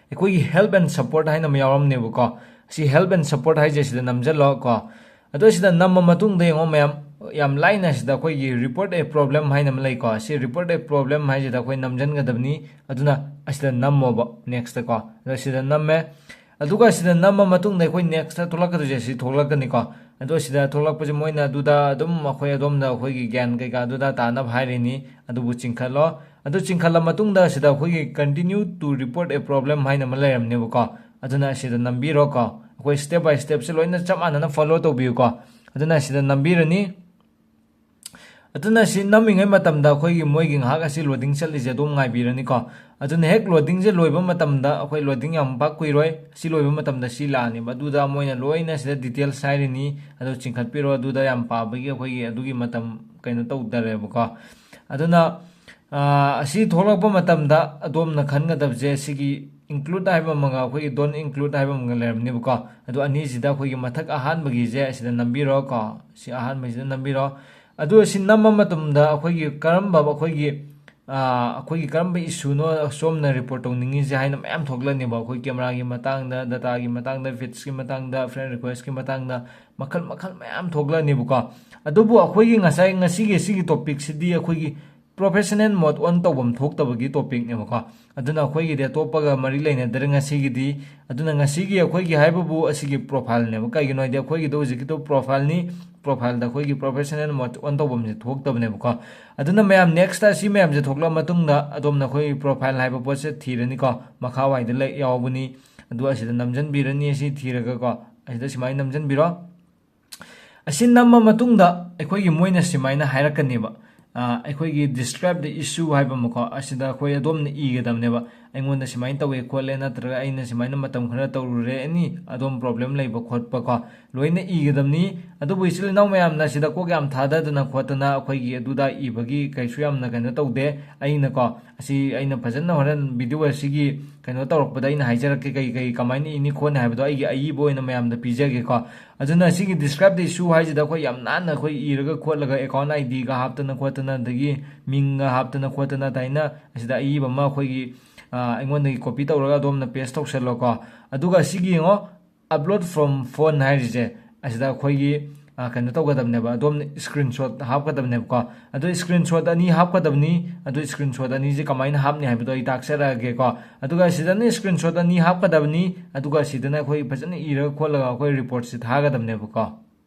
ꯑꯩꯈꯣꯏꯒꯤ help and support ꯍꯥꯏꯅ ꯑꯃ ꯌꯥꯎꯔꯝꯅꯦꯕꯀꯣ꯫ ꯁꯤ help and support ꯍꯥꯏꯁꯦ ꯁꯤꯗ ꯅꯝꯁꯤꯜꯂꯣ ꯀꯣ꯫ ꯑꯗꯣ ꯁꯤꯗ ꯅꯝꯕ ꯃꯇꯨꯡꯗ ꯌꯦꯡꯉꯣ ꯃꯌꯥꯝ, ꯌꯥꯝ ꯂꯥꯏꯅ ꯁꯤꯗ ꯑꯩꯈꯣꯏꯒꯤ report a problem ꯍꯥꯏꯅ ꯑꯃ ꯂꯩꯀꯣ꯫ ꯁꯤ report a problem ꯍꯥꯏꯁꯤꯗ ꯑꯩꯈꯣꯏ ꯅꯝꯁꯤꯟꯒꯗꯕꯅꯤ꯫ ꯑꯗꯨꯅ ꯑꯁꯤꯗ ꯅꯝꯃꯣꯕ, next ꯀꯣ꯫ ꯑꯗꯣ ꯁꯤꯗ ꯅꯝꯃꯦ꯫ ꯑꯗꯨꯒ ꯁꯤꯗ ꯅꯝꯕ ꯃꯇꯨꯡꯗ ꯑꯩꯈꯣꯏ next ꯊꯣꯛꯂꯛꯀꯗꯣꯏꯁꯦ ꯁꯤ ꯊꯣꯛꯂꯛꯀꯅꯤꯀꯣ꯫ ꯑꯗꯣ ꯁꯤꯗ ꯊꯣꯛꯂꯛꯄꯁꯦ ꯃꯣꯏꯅ ꯑꯗꯨꯗ ꯑꯗꯨꯝ ꯑꯩꯈꯣꯏ ꯑꯗꯣꯝꯗ ꯑꯩꯈꯣꯏꯒꯤ ꯒ꯭ꯌꯥꯟ ꯀꯩꯀꯥ ꯑꯗꯨꯗ ꯇꯥꯅꯕ ꯍꯥꯏꯔꯤꯅꯤ꯫ ꯑꯗꯨꯕꯨ ꯆꯤꯡꯈꯠꯂꯣ꯫ ꯑꯗꯨ ꯆꯤꯡꯈꯠꯂ ꯃꯇꯨꯡꯗ ꯁꯤꯗ ꯑꯩꯈꯣꯏꯒꯤ continue to report a problem ꯍꯥꯏꯅ ꯑꯃ ꯂꯩꯔꯝꯅꯦꯕꯀꯣ꯫ ꯑꯗꯨꯅ ꯁꯤꯗ ꯅꯝꯕꯤꯔꯣꯀꯣ꯫ ꯑꯩꯈꯣꯏ step by step ꯁꯦ ꯂꯣꯏꯅ ꯆꯞ ꯃꯥꯟꯅꯅ follow ꯇꯧꯕꯤꯌꯨꯀꯣ꯫ ꯑꯗꯨꯅ ꯁꯤꯗ ꯅꯝꯕꯤꯔꯅꯤ꯫ ꯑꯗꯨꯅ ꯁꯤ ꯅꯝꯃꯤꯉꯩ ꯃꯇꯝꯗ ꯑꯩꯈꯣꯏꯒꯤ ꯃꯣꯏꯒꯤ ꯉꯥꯏꯍꯥꯛ ꯑꯁꯤ loading ꯆꯠꯂꯤꯁꯦ ꯑꯗꯨꯝ ꯉꯥꯏꯕꯤꯔꯅꯤꯀꯣ꯫ ꯑꯗꯨꯅ ꯍꯦꯛ loading ꯁꯦ ꯂꯣꯏꯕ ꯃꯇꯝꯗ, ꯑꯩꯈꯣꯏ loading ꯌꯥꯝ ꯄꯥꯛ ꯀꯨꯏꯔꯣꯏ, ꯁꯤ ꯂꯣꯏꯕ ꯃꯇꯝꯗ ꯁꯤ ꯂꯥꯛꯑꯅꯦꯕ꯫ ꯑꯗꯨꯗ ꯃꯣꯏꯅ ꯂꯣꯏꯅ ꯁꯤꯗ details ꯍꯥꯏꯔꯤꯅꯤ, ꯑꯗꯨ ꯆꯤꯡꯈꯠꯄꯤꯔꯣ꯫ ꯑꯗꯨꯗ ꯌꯥꯝ ꯄꯥꯕꯒꯤ ꯑꯩꯈꯣꯏꯒꯤ ꯑꯗꯨꯒꯤ ꯃꯇꯝ ꯀꯩꯅꯣ ꯇꯧꯗꯔꯦꯕꯀꯣ꯫ ꯑꯗꯨꯅ, ꯑꯥ, ꯑꯁꯤ ꯊꯣꯛꯂꯛꯄ ꯃꯇꯝꯗ ꯑꯗꯣꯝꯅ ꯈꯟꯒꯗꯕꯁꯦ ꯁꯤꯒꯤ include ꯍꯥꯏꯕ ꯑꯃꯒ ꯑꯩꯈꯣꯏꯒꯤ don't include ꯍꯥꯏꯕ ꯑꯃꯒ ꯂꯩꯔꯝꯅꯦꯕꯀꯣ꯫ ꯑꯗꯣ ꯑꯅꯤꯁꯤꯗ ꯑꯩꯈꯣꯏꯒꯤ ꯃꯊꯛ ꯑꯍꯥꯟꯕꯒꯤꯁꯦ ꯑꯁꯤꯗ ꯅꯝꯕꯤꯔꯣ ꯀꯣ꯫ ꯁꯤ ꯑꯍꯥꯟꯕꯁꯤꯗ ꯅꯝꯕꯤꯔꯣ꯫ ꯑꯗꯨ ꯑꯁꯤ ꯅꯝꯕ ꯃꯇꯝꯗ ꯑꯩꯈꯣꯏꯒꯤ ꯀꯔꯝꯕ, ꯑꯩꯈꯣꯏꯒꯤ, ꯑꯥ, ꯑꯩꯈꯣꯏꯒꯤ ꯀꯔꯝꯕ issue ꯅꯣ ꯁꯣꯝꯅ report ꯇꯧꯅꯤꯡꯉꯤꯁꯦ ꯍꯥꯏꯅ ꯃꯌꯥꯝ ꯊꯣꯛꯂꯛꯅꯦꯕ꯫ ꯑꯩꯈꯣꯏ camera ꯒꯤ ꯃꯇꯥꯡꯗ, data ꯒꯤ ꯃꯇꯥꯡꯗ, feeds ꯀꯤ ꯃꯇꯥꯡꯗ, friend request ꯀꯤ ꯃꯇꯥꯡꯗ, ꯃꯈꯜ ꯃꯈꯜ ꯃꯌꯥꯝ ꯊꯣꯛꯂꯛꯅꯦꯕꯀꯣ꯫ ꯑꯗꯨꯕꯨ ꯑꯩꯈꯣꯏꯒꯤ ꯉꯁꯥꯏ ꯉꯁꯤꯒꯤ ꯁꯤꯒꯤ topic ꯁꯤꯗꯤ ꯑꯩꯈꯣꯏꯒꯤ professional mode on ꯇꯧꯐꯝ ꯊꯣꯛꯇꯕꯒꯤ topic ꯅꯦꯕꯀꯣ꯫ ꯑꯗꯨꯅ ꯑꯩꯈꯣꯏꯒꯤꯗꯤ ꯑꯇꯣꯞꯄꯒ ꯃꯔꯤ ꯂꯩꯅꯗ꯭ꯔꯦ ꯉꯁꯤꯒꯤꯗꯤ꯫ ꯑꯗꯨꯅ ꯉꯁꯤꯒꯤ ꯑꯩꯈꯣꯏꯒꯤ ꯍꯥꯏꯕꯕꯨ ꯑꯁꯤꯒꯤ profile ꯅꯦꯕ꯫ ꯀꯩꯒꯤꯅꯣ ꯍꯥꯏꯗꯤ ꯑꯩꯈꯣꯏꯒꯤꯗꯣ ꯍꯧꯖꯤꯛꯀꯤꯗꯣ profile ꯅꯤ, profile ꯗ ꯑꯩꯈꯣꯏꯒꯤ professional mode on ꯇꯧꯐꯝꯁꯦ ꯊꯣꯛꯇꯕꯅꯦꯕꯀꯣ꯫ ꯑꯗꯨꯅ ꯃꯌꯥꯝ next ꯑꯁꯤ ꯃꯌꯥꯝꯁꯦ ꯊꯣꯛꯂꯛꯑ ꯃꯇꯨꯡꯗ ꯑꯗꯣꯝꯅ ꯑꯩꯈꯣꯏꯒꯤ profile ꯍꯥꯏꯕ ꯄꯣꯠꯁꯦ ꯊꯤꯔꯅꯤꯀꯣ꯫ ꯃꯈꯥꯋꯥꯏꯗ ꯂꯩ ꯌꯥꯎꯕꯅꯤ꯫ ꯑꯗꯨ ꯑꯁꯤꯗ ꯅꯝꯁꯤꯟꯕꯤꯔꯅꯤ꯫ ꯑꯁꯤ ꯊꯤꯔꯒꯀꯣ ꯑꯁꯤꯗ ꯁꯨꯃꯥꯏꯅ ꯅꯝꯁꯤꯟꯕꯤꯔꯣ꯫ ꯑꯁꯤ ꯅꯝꯃ ꯃꯇꯨꯡꯗ ꯑꯩꯈꯣꯏꯒꯤ ꯃꯣꯏꯅ ꯁꯨꯃꯥꯏꯅ ꯍꯥꯏꯔꯛꯀꯅꯦꯕ, ꯑ, ꯑꯩꯈꯣꯏꯒꯤ describe the issue ꯍꯥꯏꯕ ꯑꯃꯀꯣ, ꯑꯁꯤꯗ ꯑꯩꯈꯣꯏ ꯑꯗꯣꯝꯅ ꯏꯒꯗꯕꯅꯦꯕ꯫ ꯑꯩꯉꯣꯟꯗ ꯁꯨꯃꯥꯏꯅ ꯇꯧꯋꯦ ꯈꯣꯠꯂꯦ, ꯅꯠꯇ꯭ꯔꯒ ꯑꯩꯅ ꯁꯨꯃꯥꯏꯅ ꯃꯇꯝ ꯈꯔ ꯇꯧꯔꯨꯔꯦ, any ꯑꯗꯣꯝ problem ꯂꯩꯕ ꯈꯣꯠꯄ ꯀꯣ, ꯂꯣꯏꯅ ꯏꯒꯗꯕꯅꯤ꯫ ꯑꯗꯨꯕꯨ ꯏꯆꯤꯜ ꯏꯅꯥꯎ ꯃꯌꯥꯝꯅ ꯁꯤꯗ ꯀꯣꯛ ꯌꯥꯝ ꯊꯥꯗꯗꯅ ꯈꯣꯠꯇꯅ ꯑꯩꯈꯣꯏꯒꯤ ꯑꯗꯨꯗ ꯏꯕꯒꯤ ꯀꯩꯁꯨ ꯌꯥꯝꯅ ꯀꯩꯅꯣ ꯇꯧꯗꯦ꯫ ꯑꯩꯅꯀꯣ, ꯑꯁꯤ ꯑꯩꯅ ꯐꯖꯅ ꯍꯣꯔꯦꯟ video ꯑꯁꯤꯒꯤ ꯀꯩꯅꯣ ꯇꯧꯔꯛꯄꯗ ꯑꯩꯅ ꯍꯥꯏꯖꯔꯛꯀꯦ, ꯀꯩ ꯀꯩ ꯀꯃꯥꯏꯅ ꯏꯅꯤ ꯈꯣꯠꯅꯤ ꯍꯥꯏꯕꯗꯣ ꯑꯩꯒꯤ ꯑꯏꯕ ꯑꯣꯏꯅ ꯃꯌꯥꯝꯗ ꯄꯤꯖꯒꯦꯀꯣ꯫ ꯑꯗꯨꯅ ꯁꯤꯒꯤ describe the issue ꯍꯥꯏꯁꯤꯗ ꯑꯩꯈꯣꯏ ꯌꯥꯝ ꯅꯥꯟꯅ ꯑꯩꯈꯣꯏ ꯏꯔꯒ ꯈꯣꯠꯂꯒ account ID ꯒ ꯍꯥꯞꯇꯅ ꯈꯣꯠꯇꯅ, ꯑꯗꯒꯤ ꯃꯤꯡꯒ ꯍꯥꯞꯇꯅ ꯈꯣꯠꯇꯅ ꯑꯗꯨꯃꯥꯏꯅ ꯑꯁꯤꯗ ꯑꯏꯕ ꯑꯃ ꯑꯩꯈꯣꯏꯒꯤ ꯑꯩꯉꯣꯟꯗꯒꯤ copy ꯇꯧꯔꯒ ꯑꯗꯣꯝꯅ paste ꯇꯧꯁꯜꯂꯣꯀꯣ꯫ ꯑꯗꯨꯒ ꯁꯤꯒꯤ ꯌꯦꯡꯉꯣ, upload from phone ꯍꯥꯏꯔꯤꯁꯦ, ꯑꯁꯤꯗ ꯑꯩꯈꯣꯏꯒꯤ ꯀꯩꯅꯣ ꯇꯧꯒꯗꯕꯅꯦꯕ, ꯑꯗꯣꯝꯅ screenshot ꯍꯥꯞꯀꯗꯕꯅꯦꯕꯀꯣ꯫ ꯑꯗꯣ screenshot ꯑꯅꯤ ꯍꯥꯞꯀꯗꯕꯅꯤ꯫ ꯑꯗꯣ screenshot ꯑꯅꯤꯁꯦ ꯀꯃꯥꯏꯅ ꯍꯥꯞꯅꯤ ꯍꯥꯏꯕꯗꯣ ꯑꯩ ꯇꯥꯛꯆꯔꯛꯑꯒꯦꯀꯣ꯫ ꯑꯗꯨꯒ ꯁꯤꯗꯅ screenshot ꯑꯅꯤ ꯍꯥꯞꯀꯗꯕꯅꯤ, ꯑꯗꯨꯒ ꯁꯤꯗꯅ ꯑꯩꯈꯣꯏ ꯐꯖꯅ ꯏꯔꯒ ꯈꯣꯠꯂꯒ ꯑꯩꯈꯣꯏ reportꯁꯦ ꯊꯥꯒꯗꯕꯅꯦꯕꯀꯣ꯫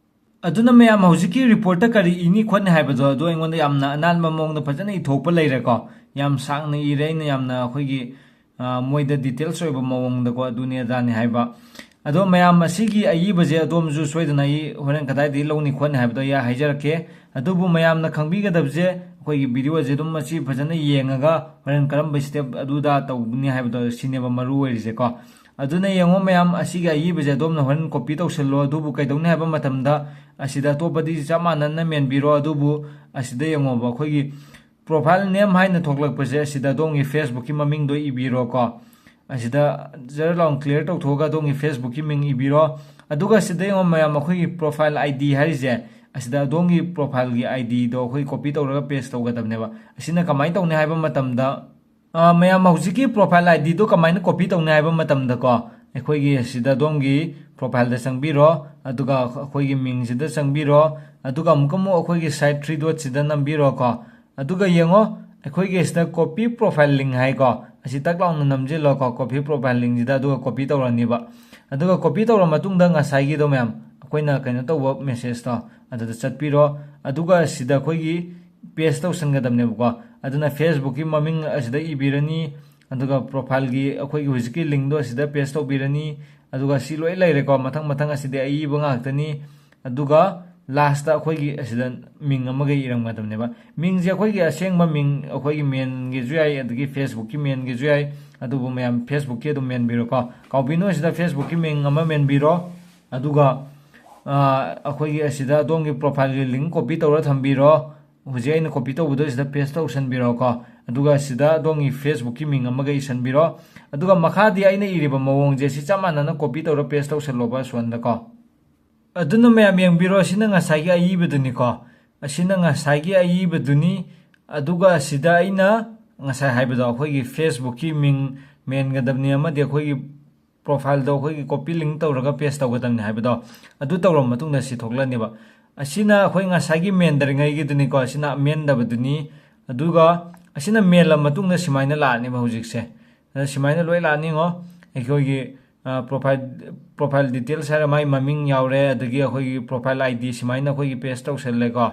ꯑꯗꯨꯅ ꯃꯌꯥꯝ ꯍꯧꯖꯤꯛꯀꯤ reportꯇ ꯀꯔꯤ ꯏꯅꯤ ꯈꯣꯠꯅꯤ ꯍꯥꯏꯕꯗꯣ ꯑꯗꯣ ꯑꯩꯉꯣꯟꯗ ꯌꯥꯝꯅ ꯑꯅꯥꯟꯕ ꯃꯑꯣꯡꯗ ꯐꯖꯅ ꯏꯊꯣꯛꯄ ꯂꯩꯔꯦꯀꯣ꯫ ꯌꯥꯝ ꯁꯥꯡꯅ ꯏꯔꯦ ꯑꯩꯅ, ꯌꯥꯝꯅ ꯑꯩꯈꯣꯏꯒꯤ ꯃꯣꯏꯗ details ꯑꯣꯏꯕ ꯃꯑꯣꯡꯗꯀꯣ, ꯑꯗꯨꯅꯤ ꯑꯗꯥꯅꯤ ꯍꯥꯏꯕ꯫ ꯑꯗꯣ ꯃꯌꯥꯝ, ꯑꯁꯤꯒꯤ ꯑꯏꯕꯁꯦ ꯑꯗꯣꯝꯁꯨ ꯁꯣꯏꯗꯅ ꯑꯩ ꯍꯣꯔꯦꯟ ꯀꯗꯥꯏꯗꯒꯤ ꯂꯧꯅꯤ ꯈꯣꯠꯅꯤ ꯍꯥꯏꯕꯗꯣ ꯑꯩ ꯍꯥꯏꯖꯔꯛꯀꯦ꯫ ꯑꯗꯨꯕꯨ ꯃꯌꯥꯝꯅ ꯈꯪꯕꯤꯒꯗꯕꯁꯦ, ꯑꯩꯈꯣꯏꯒꯤ videoꯁꯦ ꯑꯗꯨꯝ ꯃꯁꯤ ꯐꯖꯅ ꯌꯦꯡꯉꯒ ꯍꯣꯔꯦꯟ ꯀꯔꯝꯕ step ꯑꯗꯨꯗ ꯇꯧꯅꯤ ꯍꯥꯏꯕꯗꯣ ꯁꯤꯅꯦꯕ ꯃꯔꯨ ꯑꯣꯏꯔꯤꯁꯦꯀꯣ꯫ ꯑꯗꯨꯅ ꯌꯦꯡꯉꯣ ꯃꯌꯥꯝ, ꯑꯁꯤꯒꯤ ꯑꯏꯕꯁꯦ ꯑꯗꯣꯝꯅ ꯍꯣꯔꯦꯟ copy ꯇꯧꯁꯜꯂꯣ꯫ ꯑꯗꯨꯕꯨ ꯀꯩꯗꯧꯅꯤ ꯍꯥꯏꯕ ꯃꯇꯝꯗ, ꯑꯁꯤꯗ ꯑꯇꯣꯞꯄꯗꯤ ꯆꯞ ꯃꯥꯟꯅꯅ ꯃꯦꯟꯕꯤꯔꯣ꯫ ꯑꯗꯨꯕꯨ ꯑꯁꯤꯗ ꯌꯦꯡꯉꯣꯕ, ꯑꯩꯈꯣꯏꯒꯤ profile name ꯍꯥꯏꯅ ꯊꯣꯛꯂꯛꯄꯁꯦ, ꯑꯁꯤꯗ ꯑꯗꯣꯝꯒꯤ Facebookꯀꯤ ꯃꯃꯤꯡꯗꯣ ꯏꯕꯤꯔꯣꯀꯣ꯫ ꯑꯁꯤꯗ ꯖꯔ ꯂꯥꯎ clear ꯇꯧꯊꯣꯛꯑꯒ ꯑꯗꯣꯝꯒꯤ Facebookꯀꯤ ꯃꯤꯡ ꯏꯕꯤꯔꯣ꯫ ꯑꯗꯨꯒ ꯁꯤꯗ ꯌꯦꯡꯉꯣ ꯃꯌꯥꯝ, ꯑꯩꯈꯣꯏꯒꯤ profile ID ꯍꯥꯏꯔꯤꯁꯦ, ꯑꯁꯤꯗ ꯑꯗꯣꯝꯒꯤ profileꯒꯤ IDꯗꯣ ꯑꯩꯈꯣꯏ copy ꯇꯧꯔꯒ paste ꯇꯧꯒꯗꯕꯅꯦꯕ꯫ ꯑꯁꯤꯅ ꯀꯃꯥꯏꯅ ꯇꯧꯅꯤ ꯍꯥꯏꯕ ꯃꯇꯝꯗ, ꯑ, ꯃꯌꯥꯝ, ꯍꯧꯖꯤꯛꯀꯤ profile IDꯗꯣ ꯀꯃꯥꯏꯅ copy ꯇꯧꯅꯤ ꯍꯥꯏꯕ ꯃꯇꯝꯗꯀꯣ, ꯑꯩꯈꯣꯏꯒꯤ ꯑꯁꯤꯗ ꯑꯗꯣꯝꯒꯤ profileꯗ ꯆꯪꯕꯤꯔꯣ, ꯑꯗꯨꯒ ꯑꯩꯈꯣꯏꯒꯤ ꯃꯤꯡꯁꯤꯗ ꯆꯪꯕꯤꯔꯣ, ꯑꯗꯨꯒ ꯑꯃꯨꯛꯀ ꯑꯃꯨꯛ ꯑꯩꯈꯣꯏꯒꯤ side three dotꯁꯤꯗ ꯅꯝꯕꯤꯔꯣꯀꯣ꯫ ꯑꯗꯨꯒ ꯌꯦꯡꯉꯣ, ꯑꯩꯈꯣꯏꯒꯤ ꯑꯁꯤꯗ copy profile link ꯍꯥꯏꯀꯣ, ꯑꯁꯤ ꯇꯛ ꯂꯥꯎꯅ ꯅꯝꯁꯤꯜꯂꯣꯀꯣ, copy profile linkꯁꯤꯗ, ꯑꯗꯨꯒ copy ꯇꯧꯔꯅꯤꯕ꯫ ꯑꯗꯨꯒ copy ꯇꯧꯔ ꯃꯇꯨꯡꯗ ꯉꯁꯥꯏꯒꯤꯗꯣ ꯃꯌꯥꯝ, ꯑꯩꯈꯣꯏꯅ ꯀꯩꯅꯣ ꯇꯧꯕ messageꯇꯣ ꯑꯗꯨꯗ ꯆꯠꯄꯤꯔꯣ꯫ ꯑꯗꯨꯒ ꯁꯤꯗ ꯑꯩꯈꯣꯏꯒꯤ paste ꯇꯧꯁꯟꯒꯗꯕꯅꯦꯕꯀꯣ꯫ ꯑꯗꯨꯅ Facebookꯀꯤ ꯃꯃꯤꯡ ꯑꯁꯤꯗ ꯏꯕꯤꯔꯅꯤ, ꯑꯗꯨꯒ profileꯒꯤ ꯑꯩꯈꯣꯏꯒꯤ ꯍꯧꯖꯤꯛꯀꯤ linkꯗꯣ ꯑꯁꯤꯗ paste ꯇꯧꯕꯤꯔꯅꯤ꯫ ꯑꯗꯨꯒ ꯁꯤ ꯂꯣꯏ ꯂꯩꯔꯦꯀꯣ, ꯃꯊꯪ ꯃꯊꯪ ꯑꯁꯤꯗꯤ ꯑꯏꯕ ꯉꯥꯛꯇꯅꯤ꯫ ꯑꯗꯨꯒ lastꯇ ꯑꯩꯈꯣꯏꯒꯤ ꯑꯁꯤꯗ ꯃꯤꯡ ꯑꯃꯒ ꯏꯔꯝꯒꯗꯕꯅꯦꯕ꯫ ꯃꯤꯡꯁꯦ ꯑꯩꯈꯣꯏꯒꯤ ꯑꯁꯦꯡꯕ ꯃꯤꯡ ꯑꯩꯈꯣꯏꯒꯤ ꯃꯦꯟꯒꯦꯁꯨ ꯌꯥꯏ, ꯑꯗꯒꯤ Facebookꯀꯤ ꯃꯦꯟꯒꯦꯁꯨ ꯌꯥꯏ꯫ ꯑꯗꯨꯕꯨ ꯃꯌꯥꯝ Facebookꯀꯤ ꯑꯗꯨꯝ ꯃꯦꯟꯕꯤꯔꯣꯀꯣ꯫ ꯀꯥꯎꯕꯤꯅꯨ, ꯑꯁꯤꯗ Facebookꯀꯤ ꯃꯤꯡ ꯑꯃ ꯃꯦꯟꯕꯤꯔꯣ꯫ ꯑꯗꯨꯒ, ꯑ, ꯑꯩꯈꯣꯏꯒꯤ ꯑꯁꯤꯗ ꯑꯗꯣꯝꯒꯤ profileꯒꯤ link copy ꯇꯧꯔ ꯊꯝꯕꯤꯔꯣ꯫ ꯍꯧꯖꯤꯛ ꯑꯩꯅ copy ꯇꯧꯕꯗꯣ ꯁꯤꯗ paste ꯇꯧꯁꯟꯕꯤꯔꯣꯀꯣ꯫ ꯑꯗꯨꯒ ꯁꯤꯗ ꯑꯗꯣꯝꯒꯤ Facebookꯀꯤ ꯃꯤꯡ ꯑꯃꯒ ꯏꯁꯟꯕꯤꯔꯣ꯫ ꯑꯗꯨꯒ ꯃꯈꯥꯗꯤ ꯑꯩꯅ ꯏꯔꯤꯕ ꯃꯑꯣꯡꯁꯦ ꯁꯤ ꯆꯞ ꯃꯥꯟꯅꯅ copy ꯇꯧꯔ paste ꯇꯧꯁꯜꯂꯣꯕ ꯑꯁꯣꯝꯗꯀꯣ꯫ ꯑꯗꯨꯅ ꯃꯌꯥꯝ ꯌꯦꯡꯕꯤꯔꯣ, ꯑꯁꯤꯅ ꯉꯁꯥꯏꯒꯤ ꯑꯏꯕꯗꯨꯅꯤꯀꯣ꯫ ꯑꯁꯤꯅ ꯉꯁꯥꯏꯒꯤ ꯑꯏꯕꯗꯨꯅꯤ꯫ ꯑꯗꯨꯒ ꯑꯁꯤꯗ ꯑꯩꯅ ꯉꯁꯥꯏ ꯍꯥꯏꯕꯗꯣ, ꯑꯩꯈꯣꯏꯒꯤ Facebookꯀꯤ ꯃꯤꯡ ꯃꯦꯟꯒꯗꯕꯅꯤ ꯑꯃꯗꯤ ꯑꯩꯈꯣꯏꯒꯤ profileꯗꯣ ꯑꯩꯈꯣꯏꯒꯤ copy link ꯇꯧꯔꯒ paste ꯇꯧꯒꯗꯕꯅꯤ ꯍꯥꯏꯕꯗꯣ, ꯑꯗꯨ ꯇꯧꯔꯕ ꯃꯇꯨꯡꯗ ꯁꯤ ꯊꯣꯛꯂꯛꯅꯦꯕ꯫ ꯑꯁꯤꯅ ꯑꯩꯈꯣꯏ ꯉꯁꯥꯏꯒꯤ ꯃꯦꯟꯗ꯭ꯔꯤꯉꯩꯒꯤꯗꯨꯅꯤꯀꯣ, ꯑꯁꯤꯅ ꯃꯦꯟꯗꯕꯗꯨꯅꯤ꯫ ꯑꯗꯨꯒ ꯑꯁꯤꯅ ꯃꯦꯜꯂ ꯃꯇꯨꯡꯗ ꯁꯨꯃꯥꯏꯅ ꯂꯥꯛꯑꯅꯦꯕ ꯍꯧꯖꯤꯛꯁꯦ꯫ ꯑꯗ ꯁꯨꯃꯥꯏꯅ ꯂꯣꯏ ꯂꯥꯛꯑꯅꯤꯉꯣ꯫ ꯑꯩꯈꯣꯏꯒꯤ, ꯑ, profile, profile details ꯍꯥꯏꯔ ꯃꯥꯒꯤ ꯃꯃꯤꯡ ꯌꯥꯎꯔꯦ, ꯑꯗꯒꯤ ꯑꯩꯈꯣꯏꯒꯤ profile ID ꯁꯨꯃꯥꯏꯅ ꯑꯩꯈꯣꯏꯒꯤ paste ꯇꯧꯁꯜꯂꯦꯀꯣ꯫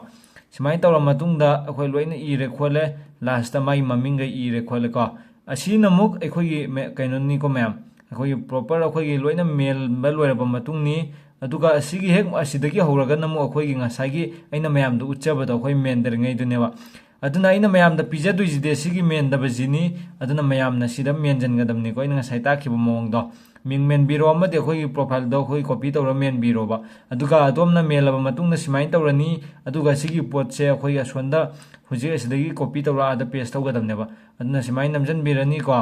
ꯁꯨꯃꯥꯏꯅ ꯇꯧꯔ ꯃꯇꯨꯡꯗ ꯑꯩꯈꯣꯏ ꯂꯣꯏꯅ ꯏꯔꯦ ꯈꯣꯠꯂꯦ, lastꯇ ꯃꯥꯒꯤ ꯃꯃꯤꯡꯒ ꯏꯔꯦ ꯈꯣꯠꯂꯦꯀꯣ꯫ ꯑꯁꯤꯅ ꯑꯃꯨꯛ ꯑꯩꯈꯣꯏꯒꯤ ꯃꯦ-, ꯀꯩꯅꯣꯅꯤꯀꯣ ꯃꯌꯥꯝ, ꯑꯩꯈꯣꯏꯒꯤ proper ꯑꯩꯈꯣꯏꯒꯤ ꯂꯣꯏꯅ ꯃꯦꯟꯕ ꯂꯣꯏꯔꯕ ꯃꯇꯨꯡꯅꯤ꯫ ꯑꯗꯨꯒ ꯑꯁꯤꯒꯤ ꯍꯦꯛ ꯑꯁꯤꯗꯒꯤ ꯍꯧꯔꯒꯅ ꯑꯃꯨꯛ ꯑꯩꯈꯣꯏꯒꯤ ꯉꯁꯥꯏꯒꯤ ꯑꯩꯅ ꯃꯌꯥꯝꯗ ꯎꯠꯆꯕꯗꯣ ꯑꯩꯈꯣꯏ ꯃꯦꯟꯗ꯭ꯔꯤꯉꯩꯗꯨꯅꯦꯕ꯫ ꯑꯗꯨꯅ ꯑꯩꯅ ꯃꯌꯥꯝꯗ ꯄꯤꯖꯗꯣꯏꯁꯤꯗꯤ ꯑꯁꯤꯒꯤ ꯃꯦꯟꯗꯕꯁꯤꯅꯤ꯫ ꯑꯗꯨꯅ ꯃꯌꯥꯝꯅ ꯁꯤꯗ ꯃꯦꯟꯁꯤꯟꯒꯗꯕꯅꯤꯀꯣ, ꯑꯩꯅ ꯉꯁꯥꯏ ꯇꯥꯛꯈꯤꯕ ꯃꯑꯣꯡꯗꯣ꯫ ꯃꯤꯡ ꯃꯦꯟꯕꯤꯔꯣ ꯑꯃꯗꯤ ꯑꯩꯈꯣꯏꯒꯤ profileꯗꯣ ꯑꯩꯈꯣꯏ copy ꯇꯧꯔ ꯃꯦꯟꯕꯤꯔꯣꯕ꯫ ꯑꯗꯨꯒ ꯑꯗꯣꯝꯅ ꯃꯦꯜꯂꯕ ꯃꯇꯨꯡꯗ ꯁꯨꯃꯥꯏꯅ ꯇꯧꯔꯅꯤ꯫ ꯑꯗꯨꯒ ꯁꯤꯒꯤ ꯄꯣꯠꯁꯦ ꯑꯩꯈꯣꯏꯒꯤ ꯑꯁꯣꯝꯗ ꯍꯧꯖꯤꯛ ꯑꯁꯤꯗꯒꯤ copy ꯇꯧꯔ ꯑꯥꯗ paste ꯇꯧꯒꯗꯕꯅꯦꯕ꯫ ꯑꯗꯨꯅ ꯁꯨꯃꯥꯏꯅ ꯅꯝꯁꯤꯟꯕꯤꯔꯅꯤꯀꯣ꯫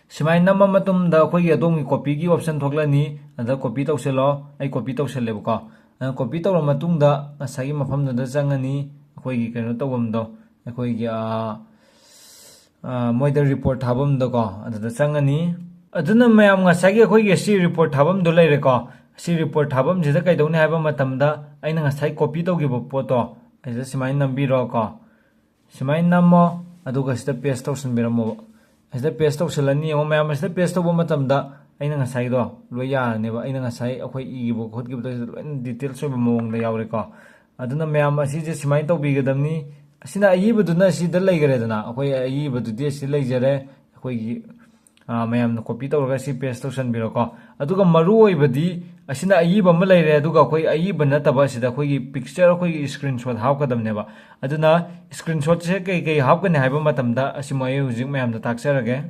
ꯁꯨꯃꯥꯏꯅ ꯅꯝꯕ ꯃꯇꯨꯡꯗ ꯑꯩꯈꯣꯏꯒꯤ ꯑꯗꯣꯝꯒꯤ copyꯒꯤ option ꯊꯣꯛꯂꯛꯑꯅꯤ꯫ ꯑꯗ copy ꯇꯧꯁꯤꯜꯂꯣ꯫ ꯑꯩ copy ꯇꯧꯁꯜꯂꯦꯕꯀꯣ꯫ ꯑꯗ copy ꯇꯧꯔ ꯃꯇꯨꯡꯗ ꯉꯁꯥꯏꯒꯤ ꯃꯐꯝꯗꯨꯗ ꯆꯪꯉꯅꯤ꯫ ꯑꯩꯈꯣꯏꯒꯤ ꯀꯩꯅꯣ ꯇꯧꯐꯝꯗꯣ, ꯑꯩꯈꯣꯏꯒꯤ, ꯑꯥ, ꯑꯥ, ꯃꯣꯏꯗ report ꯊꯥꯐꯝꯗꯀꯣ, ꯑꯗꯨꯗ ꯆꯪꯉꯅꯤ꯫ ꯑꯗꯨꯅ ꯃꯌꯥꯝ ꯉꯁꯥꯏꯒꯤ ꯑꯩꯈꯣꯏꯒꯤ ꯁꯤ report ꯊꯥꯐꯝꯗꯣ ꯂꯩꯔꯦꯀꯣ꯫ ꯁꯤ report ꯊꯥꯐꯝꯁꯤꯗ ꯀꯩꯗꯧꯅꯤ ꯍꯥꯏꯕ ꯃꯇꯝꯗ ꯑꯩꯅ ꯉꯁꯥꯏ copy ꯇꯧꯈꯤꯕ ꯄꯣꯠꯇꯣ ꯑꯁꯤꯗ ꯁꯨꯃꯥꯏꯅ ꯅꯝꯕꯤꯔꯣꯀꯣ꯫ ꯁꯨꯃꯥꯏꯅ ꯅꯝꯃꯣ, ꯑꯗꯨꯒ ꯁꯤꯗ paste ꯇꯧꯁꯤꯟꯕꯤꯔꯝꯃꯣꯕ꯫ ꯑꯁꯤꯗ paste ꯇꯧꯁꯤꯜꯂꯅꯤ꯫ ꯌꯦꯡꯉꯣ ꯃꯌꯥꯝ, ꯑꯁꯤꯗ paste ꯇꯧꯕ ꯃꯇꯝꯗ ꯑꯩꯅ ꯉꯁꯥꯏꯗꯣ ꯂꯣꯏ ꯌꯥꯔꯅꯦꯕ꯫ ꯑꯩꯅ ꯉꯁꯥꯏ ꯑꯩꯈꯣꯏ ꯏꯈꯤꯕ ꯈꯣꯠꯈꯤꯕꯗꯣ ꯁꯤꯗ ꯂꯣꯏꯅ details ꯑꯣꯏꯕ ꯃꯑꯣꯡꯗ ꯌꯥꯎꯔꯦꯀꯣ꯫ ꯑꯗꯨꯅ ꯃꯌꯥꯝ ꯑꯁꯤꯁꯦ ꯁꯨꯃꯥꯏꯅ ꯇꯧꯕꯤꯒꯗꯕꯅꯤ꯫ ꯑꯁꯤꯅ ꯑꯏꯕꯗꯨꯅ ꯁꯤꯗ ꯂꯩꯈ꯭ꯔꯦꯗꯅ, ꯑꯩꯈꯣꯏ ꯑꯏꯕꯗꯨꯗꯤ ꯑꯁꯤ ꯂꯩꯖꯔꯦ꯫ ꯑꯩꯈꯣꯏꯒꯤ, ꯑ, ꯃꯌꯥꯝꯅ copy ꯇꯧꯔꯒ ꯁꯤ paste ꯇꯧꯁꯟꯕꯤꯔꯣꯀꯣ꯫ ꯑꯗꯨꯒ ꯃꯔꯨ ꯑꯣꯏꯕꯗꯤ ꯑꯁꯤꯅ ꯑꯏꯕ ꯑꯃ ꯂꯩꯔꯦ, ꯑꯗꯨꯒ ꯑꯩꯈꯣꯏ ꯑꯏꯕ ꯅꯠꯇꯕ ꯑꯁꯤꯗ ꯑꯩꯈꯣꯏꯒꯤ picture, ꯑꯩꯈꯣꯏꯒꯤ screenshot ꯍꯥꯞꯀꯗꯕꯅꯦꯕ꯫ ꯑꯗꯨꯅ screenshotꯁꯦ ꯀꯩ ꯀꯩ ꯍꯥꯞꯀꯅꯤ ꯍꯥꯏꯕ ꯃꯇꯝꯗ ꯑꯁꯤꯃ ꯑꯩ ꯍꯧꯖꯤꯛ ꯃꯌꯥꯝꯗ ꯇꯥꯛꯆꯔꯒꯦ꯫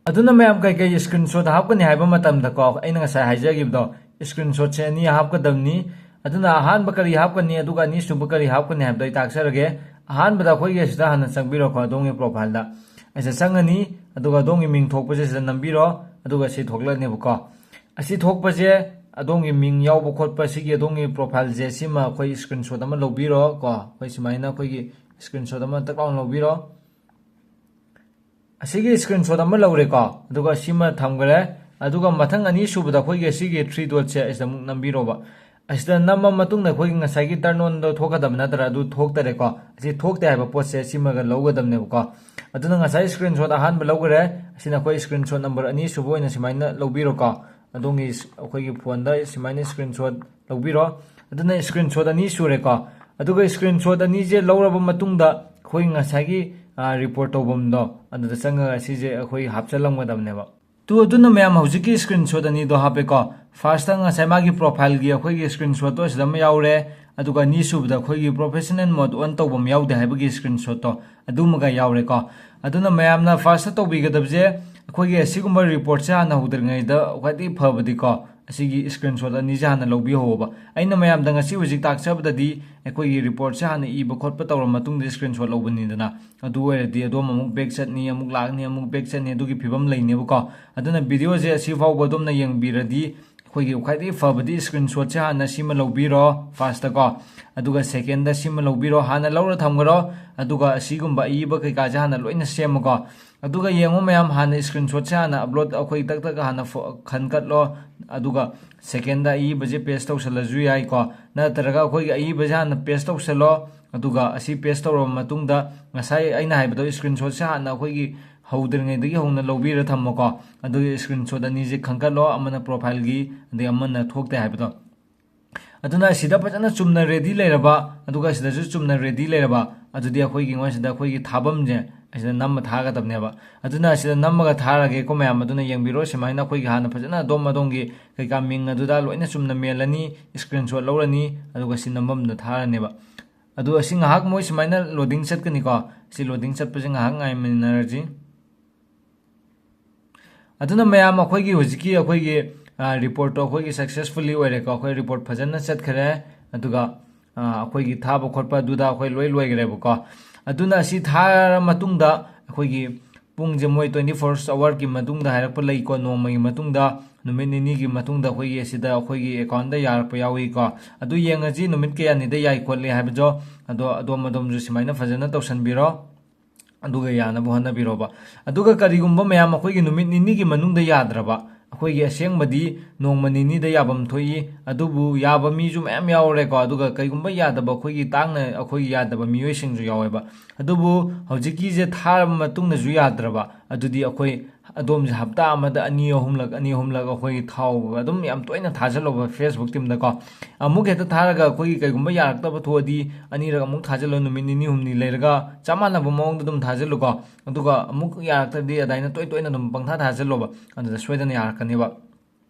ꯑꯗꯨꯅ ꯃꯌꯥꯝ ꯀꯩ ꯀꯩ screenshot ꯍꯥꯞꯀꯅꯤ ꯍꯥꯏꯕ ꯃꯇꯝꯗꯀꯣ, ꯑꯩꯅ ꯉꯁꯥꯏ ꯍꯥꯏꯖꯈꯤꯕꯗꯣ, screenshotꯁꯦ ꯑꯅꯤ ꯍꯥꯞꯀꯗꯕꯅꯤ꯫ ꯑꯗꯨꯅ ꯑꯍꯥꯟꯕ ꯀꯔꯤ ꯍꯥꯞꯀꯅꯤ, ꯑꯗꯨꯒ ꯑꯅꯤꯁꯨꯕ ꯀꯔꯤ ꯍꯥꯞꯀꯅꯤ ꯍꯥꯏꯕꯗꯣ ꯑꯩ ꯇꯥꯛꯆꯔꯒꯦ꯫ ꯑꯍꯥꯟꯕꯗ ꯑꯩꯈꯣꯏꯒꯤ ꯑꯁꯤꯗ ꯍꯥꯟꯅ ꯆꯪꯕꯤꯔꯣꯀꯣ, ꯑꯗꯣꯝꯒꯤ profileꯗ꯫ ꯑꯁꯤꯗ ꯆꯪꯉꯅꯤ, ꯑꯗꯨꯒ ꯑꯗꯣꯝꯒꯤ ꯃꯤꯡ ꯊꯣꯛꯄꯁꯦ ꯁꯤꯗ ꯅꯝꯕꯤꯔꯣ, ꯑꯗꯨꯒ ꯁꯤ ꯊꯣꯛꯂꯛꯅꯦꯕꯀꯣ꯫ ꯑꯁꯤ ꯊꯣꯛꯄꯁꯦ ꯑꯗꯣꯝꯒꯤ ꯃꯤꯡ ꯌꯥꯎꯕ ꯈꯣꯠꯄ, ꯁꯤꯒꯤ ꯑꯗꯣꯝꯒꯤ profileꯁꯦ ꯁꯤꯃ ꯑꯩꯈꯣꯏ screenshot ꯑꯃ ꯂꯧꯕꯤꯔꯣ ꯀꯣ꯫ ꯑꯩꯈꯣꯏ ꯁꯨꯃꯥꯏꯅ ꯑꯩꯈꯣꯏꯒꯤ screenshot ꯑꯃ ꯇꯛ ꯂꯥꯎꯅ ꯂꯧꯕꯤꯔꯣ꯫ ꯑꯁꯤꯒꯤ screenshot ꯑꯃ ꯂꯧꯔꯦꯀꯣ, ꯑꯗꯨꯒ ꯁꯤꯃ ꯊꯝꯈ꯭ꯔꯦ꯫ ꯑꯗꯨꯒ ꯃꯊꯪ ꯑꯅꯤ ꯁꯨꯕꯗ ꯑꯩꯈꯣꯏꯒꯤ ꯑꯁꯤꯒꯤ three dotꯁꯦ ꯑꯁꯤꯗ ꯑꯃꯨꯛ ꯅꯝꯕꯤꯔꯣꯕ꯫ ꯑꯁꯤꯗ ꯅꯝꯕ ꯃꯇꯨꯡꯗ ꯑꯩꯈꯣꯏꯒꯤ ꯉꯁꯥꯏꯒꯤ turn onꯗꯣ ꯊꯣꯛꯀꯗꯕ ꯅꯠꯇ꯭ꯔꯥ? ꯑꯗꯨ ꯊꯣꯛꯇꯔꯦꯀꯣ꯫ ꯑꯁꯤ ꯊꯣꯛꯇꯦ ꯍꯥꯏꯕ ꯄꯣꯠꯁꯦ ꯁꯤꯃꯒ ꯂꯧꯒꯗꯕꯅꯦꯕꯀꯣ꯫ ꯑꯗꯨꯅ ꯉꯁꯥꯏ screenshot ꯑꯍꯥꯟꯕ ꯂꯧꯈ꯭ꯔꯦ, ꯑꯁꯤꯅ ꯑꯩꯈꯣꯏ screenshot number ꯑꯅꯤ ꯁꯨꯕ ꯑꯣꯏꯅ ꯁꯨꯃꯥꯏꯅ ꯂꯧꯕꯤꯔꯣꯀꯣ꯫ ꯑꯗꯣꯝꯒꯤ ꯑꯩꯈꯣꯏꯒꯤ phoneꯗ ꯁꯨꯃꯥꯏꯅ screenshot ꯂꯧꯕꯤꯔꯣ꯫ ꯑꯗꯨꯅ screenshot ꯑꯅꯤ ꯁꯨꯔꯦꯀꯣ꯫ ꯑꯗꯨꯒ screenshot ꯑꯅꯤꯁꯦ ꯂꯧꯔꯕ ꯃꯇꯨꯡꯗ ꯑꯩꯈꯣꯏ ꯉꯁꯥꯏꯒꯤ, ꯑ, report ꯇꯧꯐꯝꯗꯣ ꯑꯗꯨꯗ ꯆꯪꯉꯒ ꯁꯤꯁꯦ ꯑꯩꯈꯣꯏ ꯍꯥꯞꯆꯜꯂꯝꯒꯗꯕꯅꯦꯕ꯫ ꯇꯨ, ꯑꯗꯨꯅ ꯃꯌꯥꯝ ꯍꯧꯖꯤꯛꯀꯤ screenshot ꯑꯅꯤꯗꯣ ꯍꯥꯞꯄꯦꯀꯣ꯫ Firstꯇ ꯉꯁꯥꯏ ꯃꯥꯒꯤ profileꯒꯤ ꯑꯩꯈꯣꯏꯒꯤ screenshotꯇꯣ ꯑꯁꯤꯗ ꯑꯃ ꯌꯥꯎꯔꯦ, ꯑꯗꯨꯒ ꯑꯅꯤ ꯁꯨꯕꯗ ꯑꯩꯈꯣꯏꯒꯤ professional mode on ꯇꯧꯐꯝ ꯌꯥꯎꯗꯦ ꯍꯥꯏꯕꯒꯤ screenshotꯇꯣ ꯑꯗꯨꯃꯒ ꯌꯥꯎꯔꯦꯀꯣ꯫ ꯑꯗꯨꯅ ꯃꯌꯥꯝꯅ firstꯇ ꯇꯧꯕꯤꯒꯗꯕꯁꯦ, ꯑꯩꯈꯣꯏꯒꯤ ꯑꯁꯤꯒꯨꯝꯕ reportꯁꯦ ꯍꯥꯟꯅ ꯍꯧꯗ꯭ꯔꯤꯉꯩꯗ ꯈ꯭ꯋꯥꯏꯗꯒꯤ ꯐꯕꯗꯤꯀꯣ, ꯑꯁꯤꯒꯤ screenshot ꯑꯅꯤꯁꯦ ꯍꯥꯟꯅ ꯂꯧꯕꯤꯍꯧꯕ꯫ ꯑꯩꯅ ꯃꯌꯥꯝꯗ ꯉꯁꯤ ꯍꯧꯖꯤꯛ ꯇꯥꯛꯆꯕꯗꯗꯤ ꯑꯩꯈꯣꯏꯒꯤ reportꯁꯦ ꯍꯥꯟꯅ ꯏꯕ ꯈꯣꯠꯄ ꯇꯧꯔ ꯃꯇꯨꯡꯗ screenshot ꯂꯧꯕꯅꯤꯗꯅ꯫ ꯑꯗꯨ ꯑꯣꯏꯔꯗꯤ ꯑꯗꯣꯝ ꯑꯃꯨꯛ back ꯆꯠꯅꯤ, ꯑꯃꯨꯛ ꯂꯥꯛꯅꯤ, ꯑꯃꯨꯛ back ꯆꯠꯅꯤ, ꯑꯗꯨꯒꯤ ꯐꯤꯕꯝ ꯂꯩꯅꯦꯕꯀꯣ꯫ ꯑꯗꯨꯅ videoꯁꯦ ꯑꯁꯤ ꯐꯥꯎꯕ ꯑꯗꯣꯝꯅ ꯌꯦꯡꯕꯤꯔꯗꯤ ꯑꯩꯈꯣꯏꯒꯤ ꯈ꯭ꯋꯥꯏꯗꯒꯤ ꯐꯕꯗꯤ screenshotꯁꯦ ꯍꯥꯟꯅ ꯁꯤꯃ ꯂꯧꯕꯤꯔꯣ firstꯇꯀꯣ, ꯑꯗꯨꯒ secondꯗ ꯁꯤꯃ ꯂꯧꯕꯤꯔꯣ, ꯍꯥꯟꯅ ꯂꯧꯔ ꯊꯝꯈ꯭ꯔꯣ꯫ ꯑꯗꯨꯒ ꯑꯁꯤꯒꯨꯝꯕ ꯑꯏꯕ ꯀꯩꯀꯥꯁꯦ ꯍꯥꯟꯅ ꯂꯣꯏꯅ ꯁꯦꯝꯃꯨꯀꯣ꯫ ꯑꯗꯨꯒ ꯌꯦꯡꯉꯣ ꯃꯌꯥꯝ, ꯍꯥꯟꯅ screenshotꯁꯦ ꯍꯥꯟꯅ upload ꯑꯩꯈꯣꯏ ꯇꯛ ꯇꯛ ꯍꯥꯟꯅ ꯐꯣ-, ꯈꯟꯀꯠꯂꯣ, ꯑꯗꯨꯒ secondꯗ ꯑꯏꯕꯁꯦ paste ꯇꯧꯁꯜꯂꯁꯨ ꯌꯥꯏꯀꯣ, ꯅꯠꯇ꯭ꯔꯒ ꯑꯩꯈꯣꯏꯒꯤ ꯑꯏꯕꯁꯦ ꯍꯥꯟꯅ paste ꯇꯧꯁꯜꯂꯣ꯫ ꯑꯗꯨꯒ ꯑꯁꯤ paste ꯇꯧꯔꯕ ꯃꯇꯨꯡꯗ ꯉꯁꯥꯏ ꯑꯩꯅ ꯍꯥꯏꯕꯗꯣ screenshotꯁꯦ ꯍꯥꯟꯅ ꯑꯩꯈꯣꯏꯒꯤ ꯍꯧꯗ꯭ꯔꯤꯉꯩꯗꯒꯤ ꯍꯧꯅ ꯂꯧꯕꯤꯔ ꯊꯝꯃꯣꯀꯣ꯫ ꯑꯗꯨꯒꯤ screenshot ꯑꯅꯤꯁꯦ ꯈꯟꯀꯠꯂꯣ, ꯑꯃꯅ profileꯒꯤ, ꯑꯗꯩ ꯑꯃꯅ ꯊꯣꯛꯇꯦ ꯍꯥꯏꯕꯗꯣ꯫ ꯑꯗꯨꯅ ꯑꯁꯤꯗ ꯐꯖꯅ ꯆꯨꯝꯅ ready ꯂꯩꯔꯕ, ꯑꯗꯨꯒ ꯑꯁꯤꯗꯁꯨ ꯆꯨꯝꯅ ready ꯂꯩꯔꯕ, ꯑꯗꯨꯗꯤ ꯑꯩꯈꯣꯏꯒꯤ ꯉꯣꯟꯁꯤꯗ ꯑꯩꯈꯣꯏꯒꯤ ꯊꯥꯐꯝꯁꯦ ꯑꯁꯤꯗ ꯅꯝꯃ ꯊꯥꯒꯗꯕꯅꯦꯕ꯫ ꯑꯗꯨꯅ ꯑꯁꯤꯗ ꯅꯝꯃꯒ ꯊꯥꯔꯒꯦꯀꯣ ꯃꯌꯥꯝ꯫ ꯑꯗꯨꯅ ꯌꯦꯡꯕꯤꯔꯣ, ꯁꯨꯃꯥꯏꯅ ꯑꯩꯈꯣꯏꯒꯤ ꯍꯥꯟꯅ ꯐꯖꯅ ꯑꯗꯣꯝ ꯑꯗꯣꯝꯒꯤ ꯀꯩꯀꯥ ꯃꯤꯡ ꯑꯗꯨꯗ ꯂꯣꯏꯅ ꯆꯨꯝꯅ ꯃꯦꯜꯂꯅꯤ, screenshot ꯂꯧꯔꯅꯤ, ꯑꯗꯨꯒ ꯁꯤ ꯅꯝꯐꯝꯗ ꯊꯥꯔꯅꯦꯕ꯫ ꯑꯗꯨ ꯑꯁꯤ ꯉꯥꯏꯍꯥꯛ ꯃꯣꯏ ꯁꯨꯃꯥꯏꯅ loading ꯆꯠꯀꯅꯤꯀꯣ꯫ ꯁꯤ loading ꯆꯠꯄꯁꯦ ꯉꯥꯏꯍꯥꯛ ꯉꯥꯏꯃꯤꯟꯅꯔꯁꯤ꯫ ꯑꯗꯨꯅ ꯃꯌꯥꯝ ꯑꯩꯈꯣꯏꯒꯤ ꯍꯧꯖꯤꯛꯀꯤ ꯑꯩꯈꯣꯏꯒꯤ, ꯑ, reportꯇꯣ ꯑꯩꯈꯣꯏꯒꯤ successfully ꯑꯣꯏꯔꯦꯀꯣ꯫ ꯑꯩꯈꯣꯏ report ꯐꯖꯅ ꯆꯠꯈ꯭ꯔꯦ꯫ ꯑꯗꯨꯒ, ꯑ, ꯑꯩꯈꯣꯏꯒꯤ ꯊꯥꯕ ꯈꯣꯠꯄ ꯑꯗꯨꯗ ꯑꯩꯈꯣꯏ ꯂꯣꯏ ꯂꯣꯏꯈ꯭ꯔꯦꯕꯀꯣ꯫ ꯑꯗꯨꯅ ꯑꯁꯤ ꯊꯥꯔ ꯃꯇꯨꯡꯗ ꯑꯩꯈꯣꯏꯒꯤ ꯄꯨꯡꯁꯦ ꯃꯣꯏ twenty four hourꯒꯤ ꯃꯇꯨꯡꯗ ꯍꯥꯏꯔꯛꯄ ꯂꯩꯀꯣ, ꯅꯣꯡꯃꯒꯤ ꯃꯇꯨꯡꯗ, ꯅꯨꯃꯤꯠ ꯅꯤꯅꯤꯒꯤ ꯃꯇꯨꯡꯗ ꯑꯩꯈꯣꯏꯒꯤ ꯑꯁꯤꯗ ꯑꯩꯈꯣꯏꯒꯤ accountꯇ ꯌꯥꯔꯛꯄ ꯌꯥꯎꯏꯀꯣ꯫ ꯑꯗꯨ ꯌꯦꯡꯉꯁꯤ ꯅꯨꯃꯤꯠ ꯀꯌꯥꯅꯤꯗ ꯌꯥꯏ ꯈꯣꯠꯂꯤ ꯍꯥꯏꯕꯗꯣ꯫ ꯑꯗꯣ ꯑꯗꯣꯝ ꯑꯗꯣꯝꯁꯨ ꯁꯨꯃꯥꯏꯅ ꯐꯖꯅ ꯇꯧꯁꯟꯕꯤꯔꯣ꯫ ꯑꯗꯨꯒ ꯌꯥꯅꯕ ꯍꯣꯠꯅꯕꯤꯔꯣꯕ꯫ ꯑꯗꯨꯒ ꯀꯔꯤꯒꯨꯝꯕ ꯃꯌꯥꯝ ꯑꯩꯈꯣꯏꯒꯤ ꯅꯨꯃꯤꯠ ꯅꯤꯅꯤꯒꯤ ꯃꯅꯨꯡꯗ ꯌꯥꯗ꯭ꯔꯕ, ꯑꯩꯈꯣꯏꯒꯤ ꯑꯁꯦꯡꯕꯗꯤ ꯅꯣꯡꯃ ꯅꯤꯅꯤꯗ ꯌꯥꯐꯝ ꯊꯣꯛꯏ, ꯑꯗꯨꯕꯨ ꯌꯥꯕ ꯃꯤꯁꯨ ꯃꯌꯥꯝ ꯌꯥꯎꯔꯦꯀꯣ꯫ ꯑꯗꯨꯒ ꯀꯔꯤꯒꯨꯝꯕ ꯌꯥꯗꯕ, ꯑꯩꯈꯣꯏꯒꯤ ꯇꯥꯡꯅ ꯑꯩꯈꯣꯏꯒꯤ ꯌꯥꯗꯕ ꯃꯤꯑꯣꯏꯁꯤꯡꯁꯨ ꯌꯥꯎꯋꯦꯕ꯫ ꯑꯗꯨꯕꯨ ꯍꯧꯖꯤꯛꯀꯤꯁꯦ ꯊꯥꯔꯕ ꯃꯇꯨꯡꯗꯁꯨ ꯌꯥꯗ꯭ꯔꯕ, ꯑꯗꯨꯗꯤ ꯑꯩꯈꯣꯏ ꯑꯗꯣꯝꯁꯦ ꯍꯞꯇꯥ ꯑꯃꯗ ꯑꯅꯤ ꯑꯍꯨꯝꯂꯛ, ꯑꯅꯤ ꯑꯍꯨꯝꯂꯛ ꯑꯩꯈꯣꯏꯒꯤ ꯊꯥꯎ ꯑꯗꯨꯝ ꯌꯥꯝ ꯇꯣꯏꯅ ꯊꯥꯖꯤꯜꯂꯣꯕ Facebook teamꯗꯀꯣ꯫ ꯑꯃꯨꯛ ꯍꯦꯛꯇ ꯊꯥꯔꯒ ꯑꯩꯈꯣꯏꯒꯤ ꯀꯩꯒꯨꯝꯕ ꯌꯥꯔꯛꯇꯕ ꯊꯣꯛꯑꯗꯤ ꯑꯅꯤꯔꯛ ꯑꯃꯨꯛ ꯊꯥꯖꯤꯜꯂꯣ, ꯅꯨꯃꯤꯠ ꯅꯤꯅꯤ ꯍꯨꯝꯅꯤ ꯂꯩꯔꯒ ꯆꯞ ꯃꯥꯟꯅꯕ ꯃꯑꯣꯡꯗ ꯑꯗꯨꯝ ꯊꯥꯖꯤꯜꯂꯨꯀꯣ꯫ ꯑꯗꯨꯒ ꯑꯃꯨꯛ ꯌꯥꯔꯛꯇ꯭ꯔꯗꯤ ꯑꯗꯨꯃꯥꯏꯅ ꯇꯣꯏ ꯇꯣꯏꯅ ꯑꯗꯨꯝ ꯄꯪꯊꯥ ꯊꯥꯖꯤꯜꯂꯣꯕ, ꯑꯗꯨꯗ ꯁꯣꯏꯗꯅ ꯌꯥꯔꯛꯀꯅꯦꯕ꯫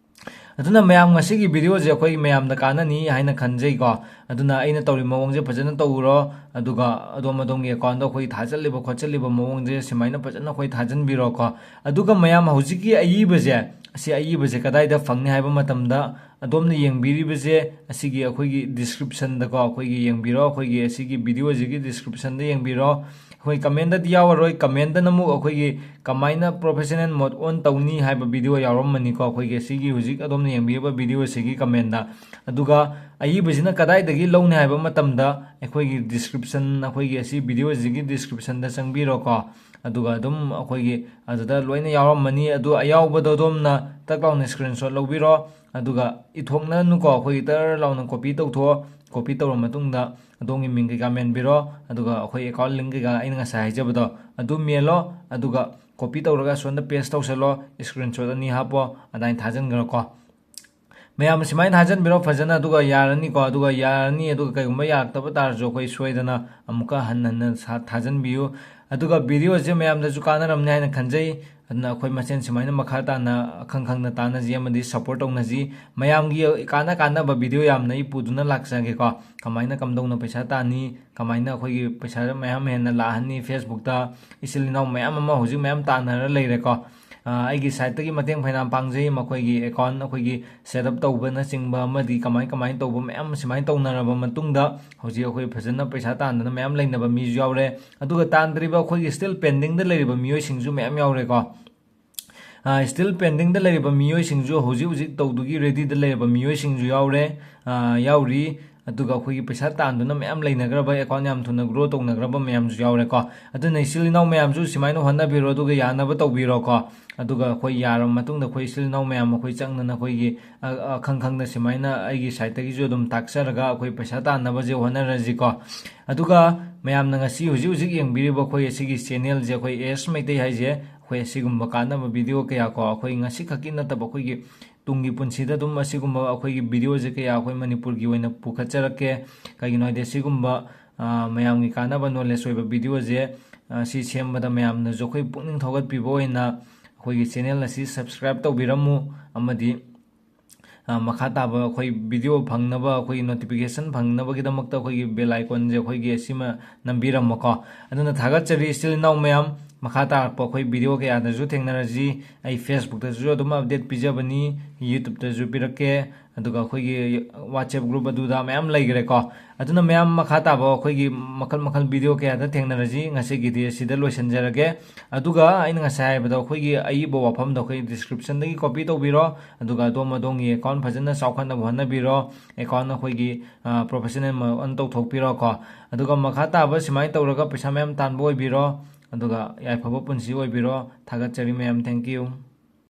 ꯑꯗꯨꯅ ꯃꯌꯥꯝ, ꯉꯁꯤꯒꯤ videoꯁꯦ ꯑꯩꯈꯣꯏ ꯃꯌꯥꯝꯗ ꯀꯥꯟꯅꯅꯤ ꯍꯥꯏꯅ ꯈꯟꯖꯩꯀꯣ꯫ ꯑꯗꯨꯅ ꯑꯩꯅ ꯇꯧꯔꯤꯕ ꯃꯑꯣꯡꯁꯦ ꯐꯖꯅ ꯇꯧꯔꯣ, ꯑꯗꯨꯒ ꯑꯗꯣꯝ ꯑꯗꯣꯝꯒꯤ accountꯗ ꯑꯩꯈꯣꯏ ꯊꯥꯖꯤꯜꯂꯤꯕ ꯈꯣꯠꯆꯤꯜꯂꯤꯕ ꯃꯑꯣꯡꯁꯦ ꯁꯨꯃꯥꯏꯅ ꯐꯖꯅ ꯑꯩꯈꯣꯏ ꯊꯥꯖꯤꯟꯕꯤꯔꯣꯀꯣ꯫ ꯑꯗꯨꯒ ꯃꯌꯥꯝ, ꯍꯧꯖꯤꯛꯀꯤ ꯑꯏꯕꯁꯦ, ꯑꯁꯤ ꯑꯏꯕꯁꯦ ꯀꯗꯥꯏꯗ ꯐꯪꯅꯤ ꯍꯥꯏꯕ ꯃꯇꯝꯗ, ꯑꯗꯣꯝꯅ ꯌꯦꯡꯕꯤꯔꯤꯕꯁꯦ ꯑꯁꯤꯒꯤ ꯑꯩꯈꯣꯏꯒꯤ descriptionꯗꯀꯣ, ꯑꯩꯈꯣꯏꯒꯤ ꯌꯦꯡꯕꯤꯔꯣ, ꯑꯩꯈꯣꯏꯒꯤ ꯑꯁꯤꯒꯤ videoꯁꯤꯒꯤ descriptionꯗ ꯌꯦꯡꯕꯤꯔꯣ꯫ ꯑꯩꯈꯣꯏ commentꯗꯗꯤ ꯌꯥꯎꯔꯔꯣꯏ, commentꯗꯅ ꯑꯃꯨꯛ ꯑꯩꯈꯣꯏꯒꯤ ꯀꯃꯥꯏꯅ professional mode on ꯇꯧꯅꯤ ꯍꯥꯏꯕ video ꯌꯥꯎꯔꯝꯃꯅꯤꯀꯣ, ꯑꯩꯈꯣꯏꯒꯤ ꯑꯁꯤꯒꯤ ꯍꯧꯖꯤꯛ ꯑꯗꯣꯝꯅ ꯌꯦꯡꯕꯤꯔꯤꯕ videoꯁꯤꯒꯤ commentꯗ꯫ ꯑꯗꯨꯒ ꯑꯏꯕꯁꯤꯅ ꯀꯗꯥꯏꯗꯒꯤ ꯂꯧꯅꯤ ꯍꯥꯏꯕ ꯃꯇꯝꯗ, ꯑꯩꯈꯣꯏꯒꯤ description, ꯑꯩꯈꯣꯏꯒꯤ ꯑꯁꯤ videoꯁꯤꯒꯤ descriptionꯗ ꯆꯪꯕꯤꯔꯣꯀꯣ꯫ ꯑꯗꯨꯒ ꯑꯗꯨꯝ ꯑꯩꯈꯣꯏꯒꯤ ꯑꯗꯨꯗ ꯂꯣꯏꯅ ꯌꯥꯎꯔꯝꯃꯅꯤ꯫ ꯑꯗꯨ ꯑꯌꯥꯎꯕꯗꯣ ꯑꯗꯣꯝꯅ ꯇꯛ ꯂꯥꯎꯅ screenshot ꯂꯧꯕꯤꯔꯣ, ꯑꯗꯨꯒ ꯏꯊꯣꯛꯅꯅꯨꯀꯣ, ꯑꯩꯈꯣꯏꯒꯤ ꯇꯔ ꯂꯥꯎꯅ copy ꯇꯧꯊꯣꯛꯑꯣ꯫ Copy ꯇꯧꯔ ꯃꯇꯨꯡꯗ ꯑꯗꯣꯝꯒꯤ ꯃꯤꯡ ꯀꯩꯀꯥ ꯃꯦꯟꯕꯤꯔꯣ, ꯑꯗꯨꯒ ꯑꯩꯈꯣꯏ account link ꯀꯩꯀꯥ ꯑꯩꯅ ꯉꯁꯥꯏ ꯍꯥꯏꯖꯕꯗꯣ ꯑꯗꯨ ꯃꯦꯜꯂꯣ, ꯑꯗꯨꯒ copy ꯇꯧꯔꯒ ꯑꯁꯣꯝꯗ paste ꯇꯧꯁꯜꯂꯣ, screenshot ꯑꯅꯤ ꯍꯥꯞꯄꯣ, ꯑꯗꯨꯃꯥꯏꯅ ꯊꯥꯖꯤꯟꯈ꯭ꯔꯣꯀꯣ꯫ ꯃꯌꯥꯝ ꯁꯨꯃꯥꯏꯅ ꯊꯥꯖꯤꯟꯕꯤꯔꯣ ꯐꯖꯅ, ꯑꯗꯨꯒ ꯌꯥꯔꯅꯤꯀꯣ꯫ ꯑꯗꯨꯒ ꯌꯥꯔꯅꯤ, ꯑꯗꯨꯒ ꯀꯩꯒꯨꯝꯕ ꯌꯥꯔꯛꯇꯕ ꯇꯥꯔꯁꯨ ꯑꯩꯈꯣꯏ ꯁꯣꯏꯗꯅ ꯑꯃꯨꯛꯀ ꯍꯟꯅ ꯍꯟꯅ ꯁꯥ-, ꯊꯥꯖꯤꯟꯕꯤꯌꯨ꯫ ꯑꯗꯨꯒ videoꯁꯦ ꯃꯌꯥꯝꯗꯁꯨ ꯀꯥꯟꯅꯔꯝꯅꯤ ꯍꯥꯏꯅ ꯈꯟꯖꯩ꯫ ꯑꯗꯨꯅ ꯑꯩꯈꯣꯏ ꯃꯁꯦꯟ ꯁꯨꯃꯥꯏꯅ ꯃꯈꯥ ꯇꯥꯅ ꯑꯈꯪ ꯈꯪꯅ ꯇꯥꯟꯅꯁꯤ ꯑꯃꯗꯤ support ꯇꯧꯅꯁꯤ꯫ ꯃꯌꯥꯝꯒꯤ ꯀꯥꯟꯅ ꯀꯥꯟꯅꯕ video ꯌꯥꯝꯅ ꯑꯩ ꯄꯨꯗꯨꯅ ꯂꯥꯛꯆꯒꯦꯀꯣ꯫ ꯀꯃꯥꯏꯅ ꯀꯝꯗꯧꯅ ꯄꯩꯁꯥ ꯇꯥꯟꯅꯤ, ꯀꯃꯥꯏꯅ ꯑꯩꯈꯣꯏꯒꯤ ꯄꯩꯁꯥ ꯃꯌꯥꯝ ꯍꯦꯟꯅ ꯂꯥꯛꯍꯟꯅꯤ, Facebookꯇ ꯏꯆꯤꯜ ꯏꯅꯥꯎ ꯃꯌꯥꯝ ꯑꯃ ꯍꯧꯖꯤꯛ ꯃꯌꯥꯝ ꯇꯥꯟꯅꯔ ꯂꯩꯔꯦꯀꯣ꯫ ꯑ, ꯑꯩꯒꯤ sideꯇꯒꯤ ꯃꯇꯦꯡ ꯐꯅꯌꯥꯝ ꯄꯥꯡꯖꯩ, ꯃꯈꯣꯏꯒꯤ account ꯑꯩꯈꯣꯏꯒꯤ set up ꯇꯧꯕꯅꯆꯤꯡꯕ ꯑꯃꯗꯤ ꯀꯃꯥꯏ ꯀꯃꯥꯏꯅ ꯇꯧꯕ ꯃꯌꯥꯝ ꯁꯨꯃꯥꯏꯅ ꯇꯧꯅꯔꯕ ꯃꯇꯨꯡꯗ ꯍꯧꯖꯤꯛ ꯑꯩꯈꯣꯏ ꯐꯖꯅ ꯄꯩꯁꯥ ꯇꯥꯟꯗꯅ ꯃꯌꯥꯝ ꯂꯩꯅꯕ ꯃꯤꯁꯨ ꯌꯥꯎꯔꯦ꯫ ꯑꯗꯨꯒ ꯇꯥꯟꯗ꯭ꯔꯤꯕ ꯑꯩꯈꯣꯏꯒꯤ still pendingꯗ ꯂꯩꯔꯤꯕ ꯃꯤꯑꯣꯏꯁꯤꯡꯁꯨ ꯃꯌꯥꯝ ꯌꯥꯎꯔꯦꯀꯣ꯫ ꯑ, still pendingꯗ ꯂꯩꯔꯤꯕ ꯃꯤꯑꯣꯏꯁꯤꯡꯁꯨ ꯍꯧꯖꯤꯛ ꯍꯧꯖꯤꯛ ꯇꯧꯗꯨꯒꯤ readyꯗ ꯂꯩꯔꯕ ꯃꯤꯑꯣꯏꯁꯤꯡꯁꯨ ꯌꯥꯎꯔꯦ, ꯑ, ꯌꯥꯎꯔꯤ꯫ ꯑꯗꯨꯒ ꯑꯩꯈꯣꯏꯒꯤ ꯄꯩꯁꯥ ꯇꯥꯟꯗꯨꯅ ꯃꯌꯥꯝ ꯂꯩꯅꯈ꯭ꯔꯕ, ꯑꯦꯀꯥꯎꯟ ꯌꯥꯝ ꯊꯨꯅ ꯒ꯭ꯔꯣ ꯇꯧꯅꯈ꯭ꯔꯕ ꯃꯌꯥꯝꯁꯨ ꯌꯥꯎꯔꯦꯀꯣ꯫ ꯑꯗꯨꯅ ꯏꯆꯤꯜ ꯏꯅꯥꯎ ꯃꯌꯥꯝꯁꯨ ꯁꯨꯃꯥꯏꯅ ꯍꯣꯠꯅꯕꯤꯔꯣ, ꯑꯗꯨꯒ ꯌꯥꯅꯕ ꯇꯧꯕꯤꯔꯣꯀꯣ꯫ ꯑꯗꯨꯒ ꯑꯩꯈꯣꯏ ꯌꯥꯔꯕ ꯃꯇꯨꯡꯗ ꯑꯩꯈꯣꯏ ꯏꯆꯤꯜ ꯏꯅꯥꯎ ꯃꯌꯥꯝ ꯑꯩꯈꯣꯏ ꯆꯪꯗꯅ ꯑꯩꯈꯣꯏꯒꯤ ꯑ-, ꯑꯈꯪ ꯈꯪꯗ ꯁꯨꯃꯥꯏꯅ ꯑꯩꯒꯤ ꯁꯥꯏꯠꯇꯒꯤꯁꯨ ꯑꯗꯨꯝ ꯇꯥꯛꯆꯔꯒ ꯑꯩꯈꯣꯏ ꯄꯩꯁꯥ ꯇꯥꯟꯅꯕꯁꯦ ꯍꯣꯠꯅꯔꯁꯤꯀꯣ꯫ ꯑꯗꯨꯒ ꯃꯌꯥꯝꯅ ꯉꯁꯤ ꯍꯧꯖꯤꯛ ꯍꯧꯖꯤꯛ ꯌꯦꯡꯕꯤꯔꯤꯕ ꯑꯩꯈꯣꯏ ꯑꯁꯤꯒꯤ ꯆꯦꯅꯦꯜꯁꯦ, ꯑꯩꯈꯣꯏ ꯑꯦꯁ ꯃꯩꯇꯩ ꯍꯥꯏꯁꯦ, ꯑꯩꯈꯣꯏ ꯑꯁꯤꯒꯨꯝꯕ ꯀꯥꯟꯅꯕ ꯚꯤꯗꯤꯑꯣ ꯀꯌꯥ ꯀꯣ, ꯑꯩꯈꯣꯏ ꯉꯁꯤ ꯈꯛꯀꯤ ꯅꯠꯇꯕ ꯑꯩꯈꯣꯏꯒꯤ ꯇꯨꯡꯒꯤ ꯄꯨꯟꯁꯤꯗ ꯑꯗꯨꯝ ꯑꯁꯤꯒꯨꯝꯕ ꯑꯩꯈꯣꯏꯒꯤ ꯚꯤꯗꯤꯑꯣꯁꯦ ꯀꯌꯥ ꯑꯩꯈꯣꯏ ꯃꯅꯤꯄꯨꯔꯒꯤ ꯑꯣꯏꯅ ꯄꯨꯈꯠꯆꯔꯛꯀꯦ꯫ ꯀꯩꯒꯤꯅꯣ ꯍꯥꯏꯗꯤ ꯑꯁꯤꯒꯨꯝꯕ, ꯑ, ꯃꯌꯥꯝꯒꯤ ꯀꯥꯟꯅꯕ ꯅꯣꯂꯦꯖ ꯑꯣꯏꯕ ꯚꯤꯗꯤꯑꯣꯁꯦ, ꯑ, ꯁꯤ ꯁꯦꯝꯕꯗ ꯃꯌꯥꯝꯅꯁꯨ ꯑꯩꯈꯣꯏ ꯄꯨꯛꯅꯤꯡ ꯊꯧꯒꯠꯄꯤꯕ ꯑꯣꯏꯅ ꯑꯩꯈꯣꯏꯒꯤ ꯆꯦꯅꯦꯜ ꯑꯁꯤ ꯁꯕꯁꯀ꯭ꯔꯥꯏꯕ ꯇꯧꯕꯤꯔꯝꯃꯨ꯫ ꯑꯃꯗꯤ, ꯑ, ꯃꯈꯥ ꯇꯥꯕ ꯑꯩꯈꯣꯏ ꯚꯤꯗꯤꯑꯣ ꯐꯪꯅꯕ, ꯑꯩꯈꯣꯏꯒꯤ ꯅꯣꯇꯤꯐꯤꯀꯦꯁꯟ ꯐꯪꯅꯕꯒꯤꯗꯃꯛꯇ ꯑꯩꯈꯣꯏꯒꯤ ꯕꯦꯜ ꯑꯥꯏꯀꯣꯟꯁꯦ ꯑꯩꯈꯣꯏꯒꯤ ꯑꯁꯤꯃ ꯅꯝꯕꯤꯔꯝꯃꯣꯀꯣ꯫ ꯑꯗꯨꯅ ꯊꯥꯒꯠꯆꯔꯤ ꯏꯆꯤꯜ ꯏꯅꯥꯎ ꯃꯌꯥꯝ, ꯃꯈꯥ ꯇꯥꯔꯛꯄ ꯑꯩꯈꯣꯏ ꯚꯤꯗꯤꯑꯣ ꯀꯌꯥꯗꯁꯨ ꯊꯦꯡꯅꯔꯁꯤ꯫ ꯑꯩ ꯐꯦꯁꯕꯨꯛꯇꯁꯨ ꯑꯗꯨꯝ ꯑꯞꯗꯦꯠ ꯄꯤꯖꯕꯅꯤ, ꯌꯨꯇ꯭ꯌꯨꯕꯇꯁꯨ ꯄꯤꯔꯛꯀꯦ, ꯑꯗꯨꯒ ꯑꯩꯈꯣꯏꯒꯤ ꯋꯥꯆꯦꯞ ꯒ꯭ꯔꯨꯞ ꯑꯗꯨꯗ ꯃꯌꯥꯝ ꯂꯩꯈ꯭ꯔꯦꯀꯣ꯫ ꯑꯗꯨꯅ ꯃꯌꯥꯝ ꯃꯈꯥ ꯇꯥꯕ ꯑꯩꯈꯣꯏꯒꯤ ꯃꯈꯜ ꯃꯈꯜ ꯚꯤꯗꯤꯑꯣ ꯀꯌꯥꯗ ꯊꯦꯡꯅꯔꯁꯤ꯫ ꯉꯁꯤꯒꯤꯗꯤ ꯑꯁꯤꯗ ꯂꯣꯏꯁꯤꯟꯖꯔꯒꯦ꯫ ꯑꯗꯨꯒ ꯑꯩꯅ ꯉꯁꯥꯏ ꯍꯥꯏꯕꯗꯣ ꯑꯩꯈꯣꯏꯒꯤ ꯑꯏꯕ ꯋꯥꯐꯝꯗꯣ ꯑꯩꯈꯣꯏ ꯗꯤꯁꯀ꯭ꯔꯤꯞꯁꯟꯗꯒꯤ ꯀꯣꯄꯤ ꯇꯧꯕꯤꯔꯣ꯫ ꯑꯗꯨꯒ ꯑꯗꯣꯝ ꯑꯗꯣꯝꯒꯤ ꯑꯦꯀꯥꯎꯟ ꯐꯖꯅ ꯆꯥꯎꯈꯠꯅꯕ ꯍꯣꯠꯅꯕꯤꯔꯣ꯫ ꯑꯦꯀꯥꯎꯟ ꯑꯩꯈꯣꯏꯒꯤ, ꯑ, ꯄ꯭ꯔꯣꯐꯦꯁꯅꯦꯜ ꯑꯃ ꯑꯣꯟ ꯇꯧꯊꯣꯛꯄꯤꯔꯣꯀꯣ꯫ ꯑꯗꯨꯒ ꯃꯈꯥ ꯇꯥꯕ ꯁꯨꯃꯥꯏꯅ ꯇꯧꯔꯒ ꯄꯩꯁꯥ ꯃꯌꯥꯝ ꯇꯥꯟꯕ ꯑꯣꯏꯕꯤꯔꯣ꯫ ꯑꯗꯨꯒ ꯌꯥꯏꯐꯕ ꯄꯨꯟꯁꯤ ꯑꯣꯏꯕꯤꯔꯣ꯫ ꯊꯥꯒꯠꯆꯔꯤ ꯃꯌꯥꯝ, thank you꯫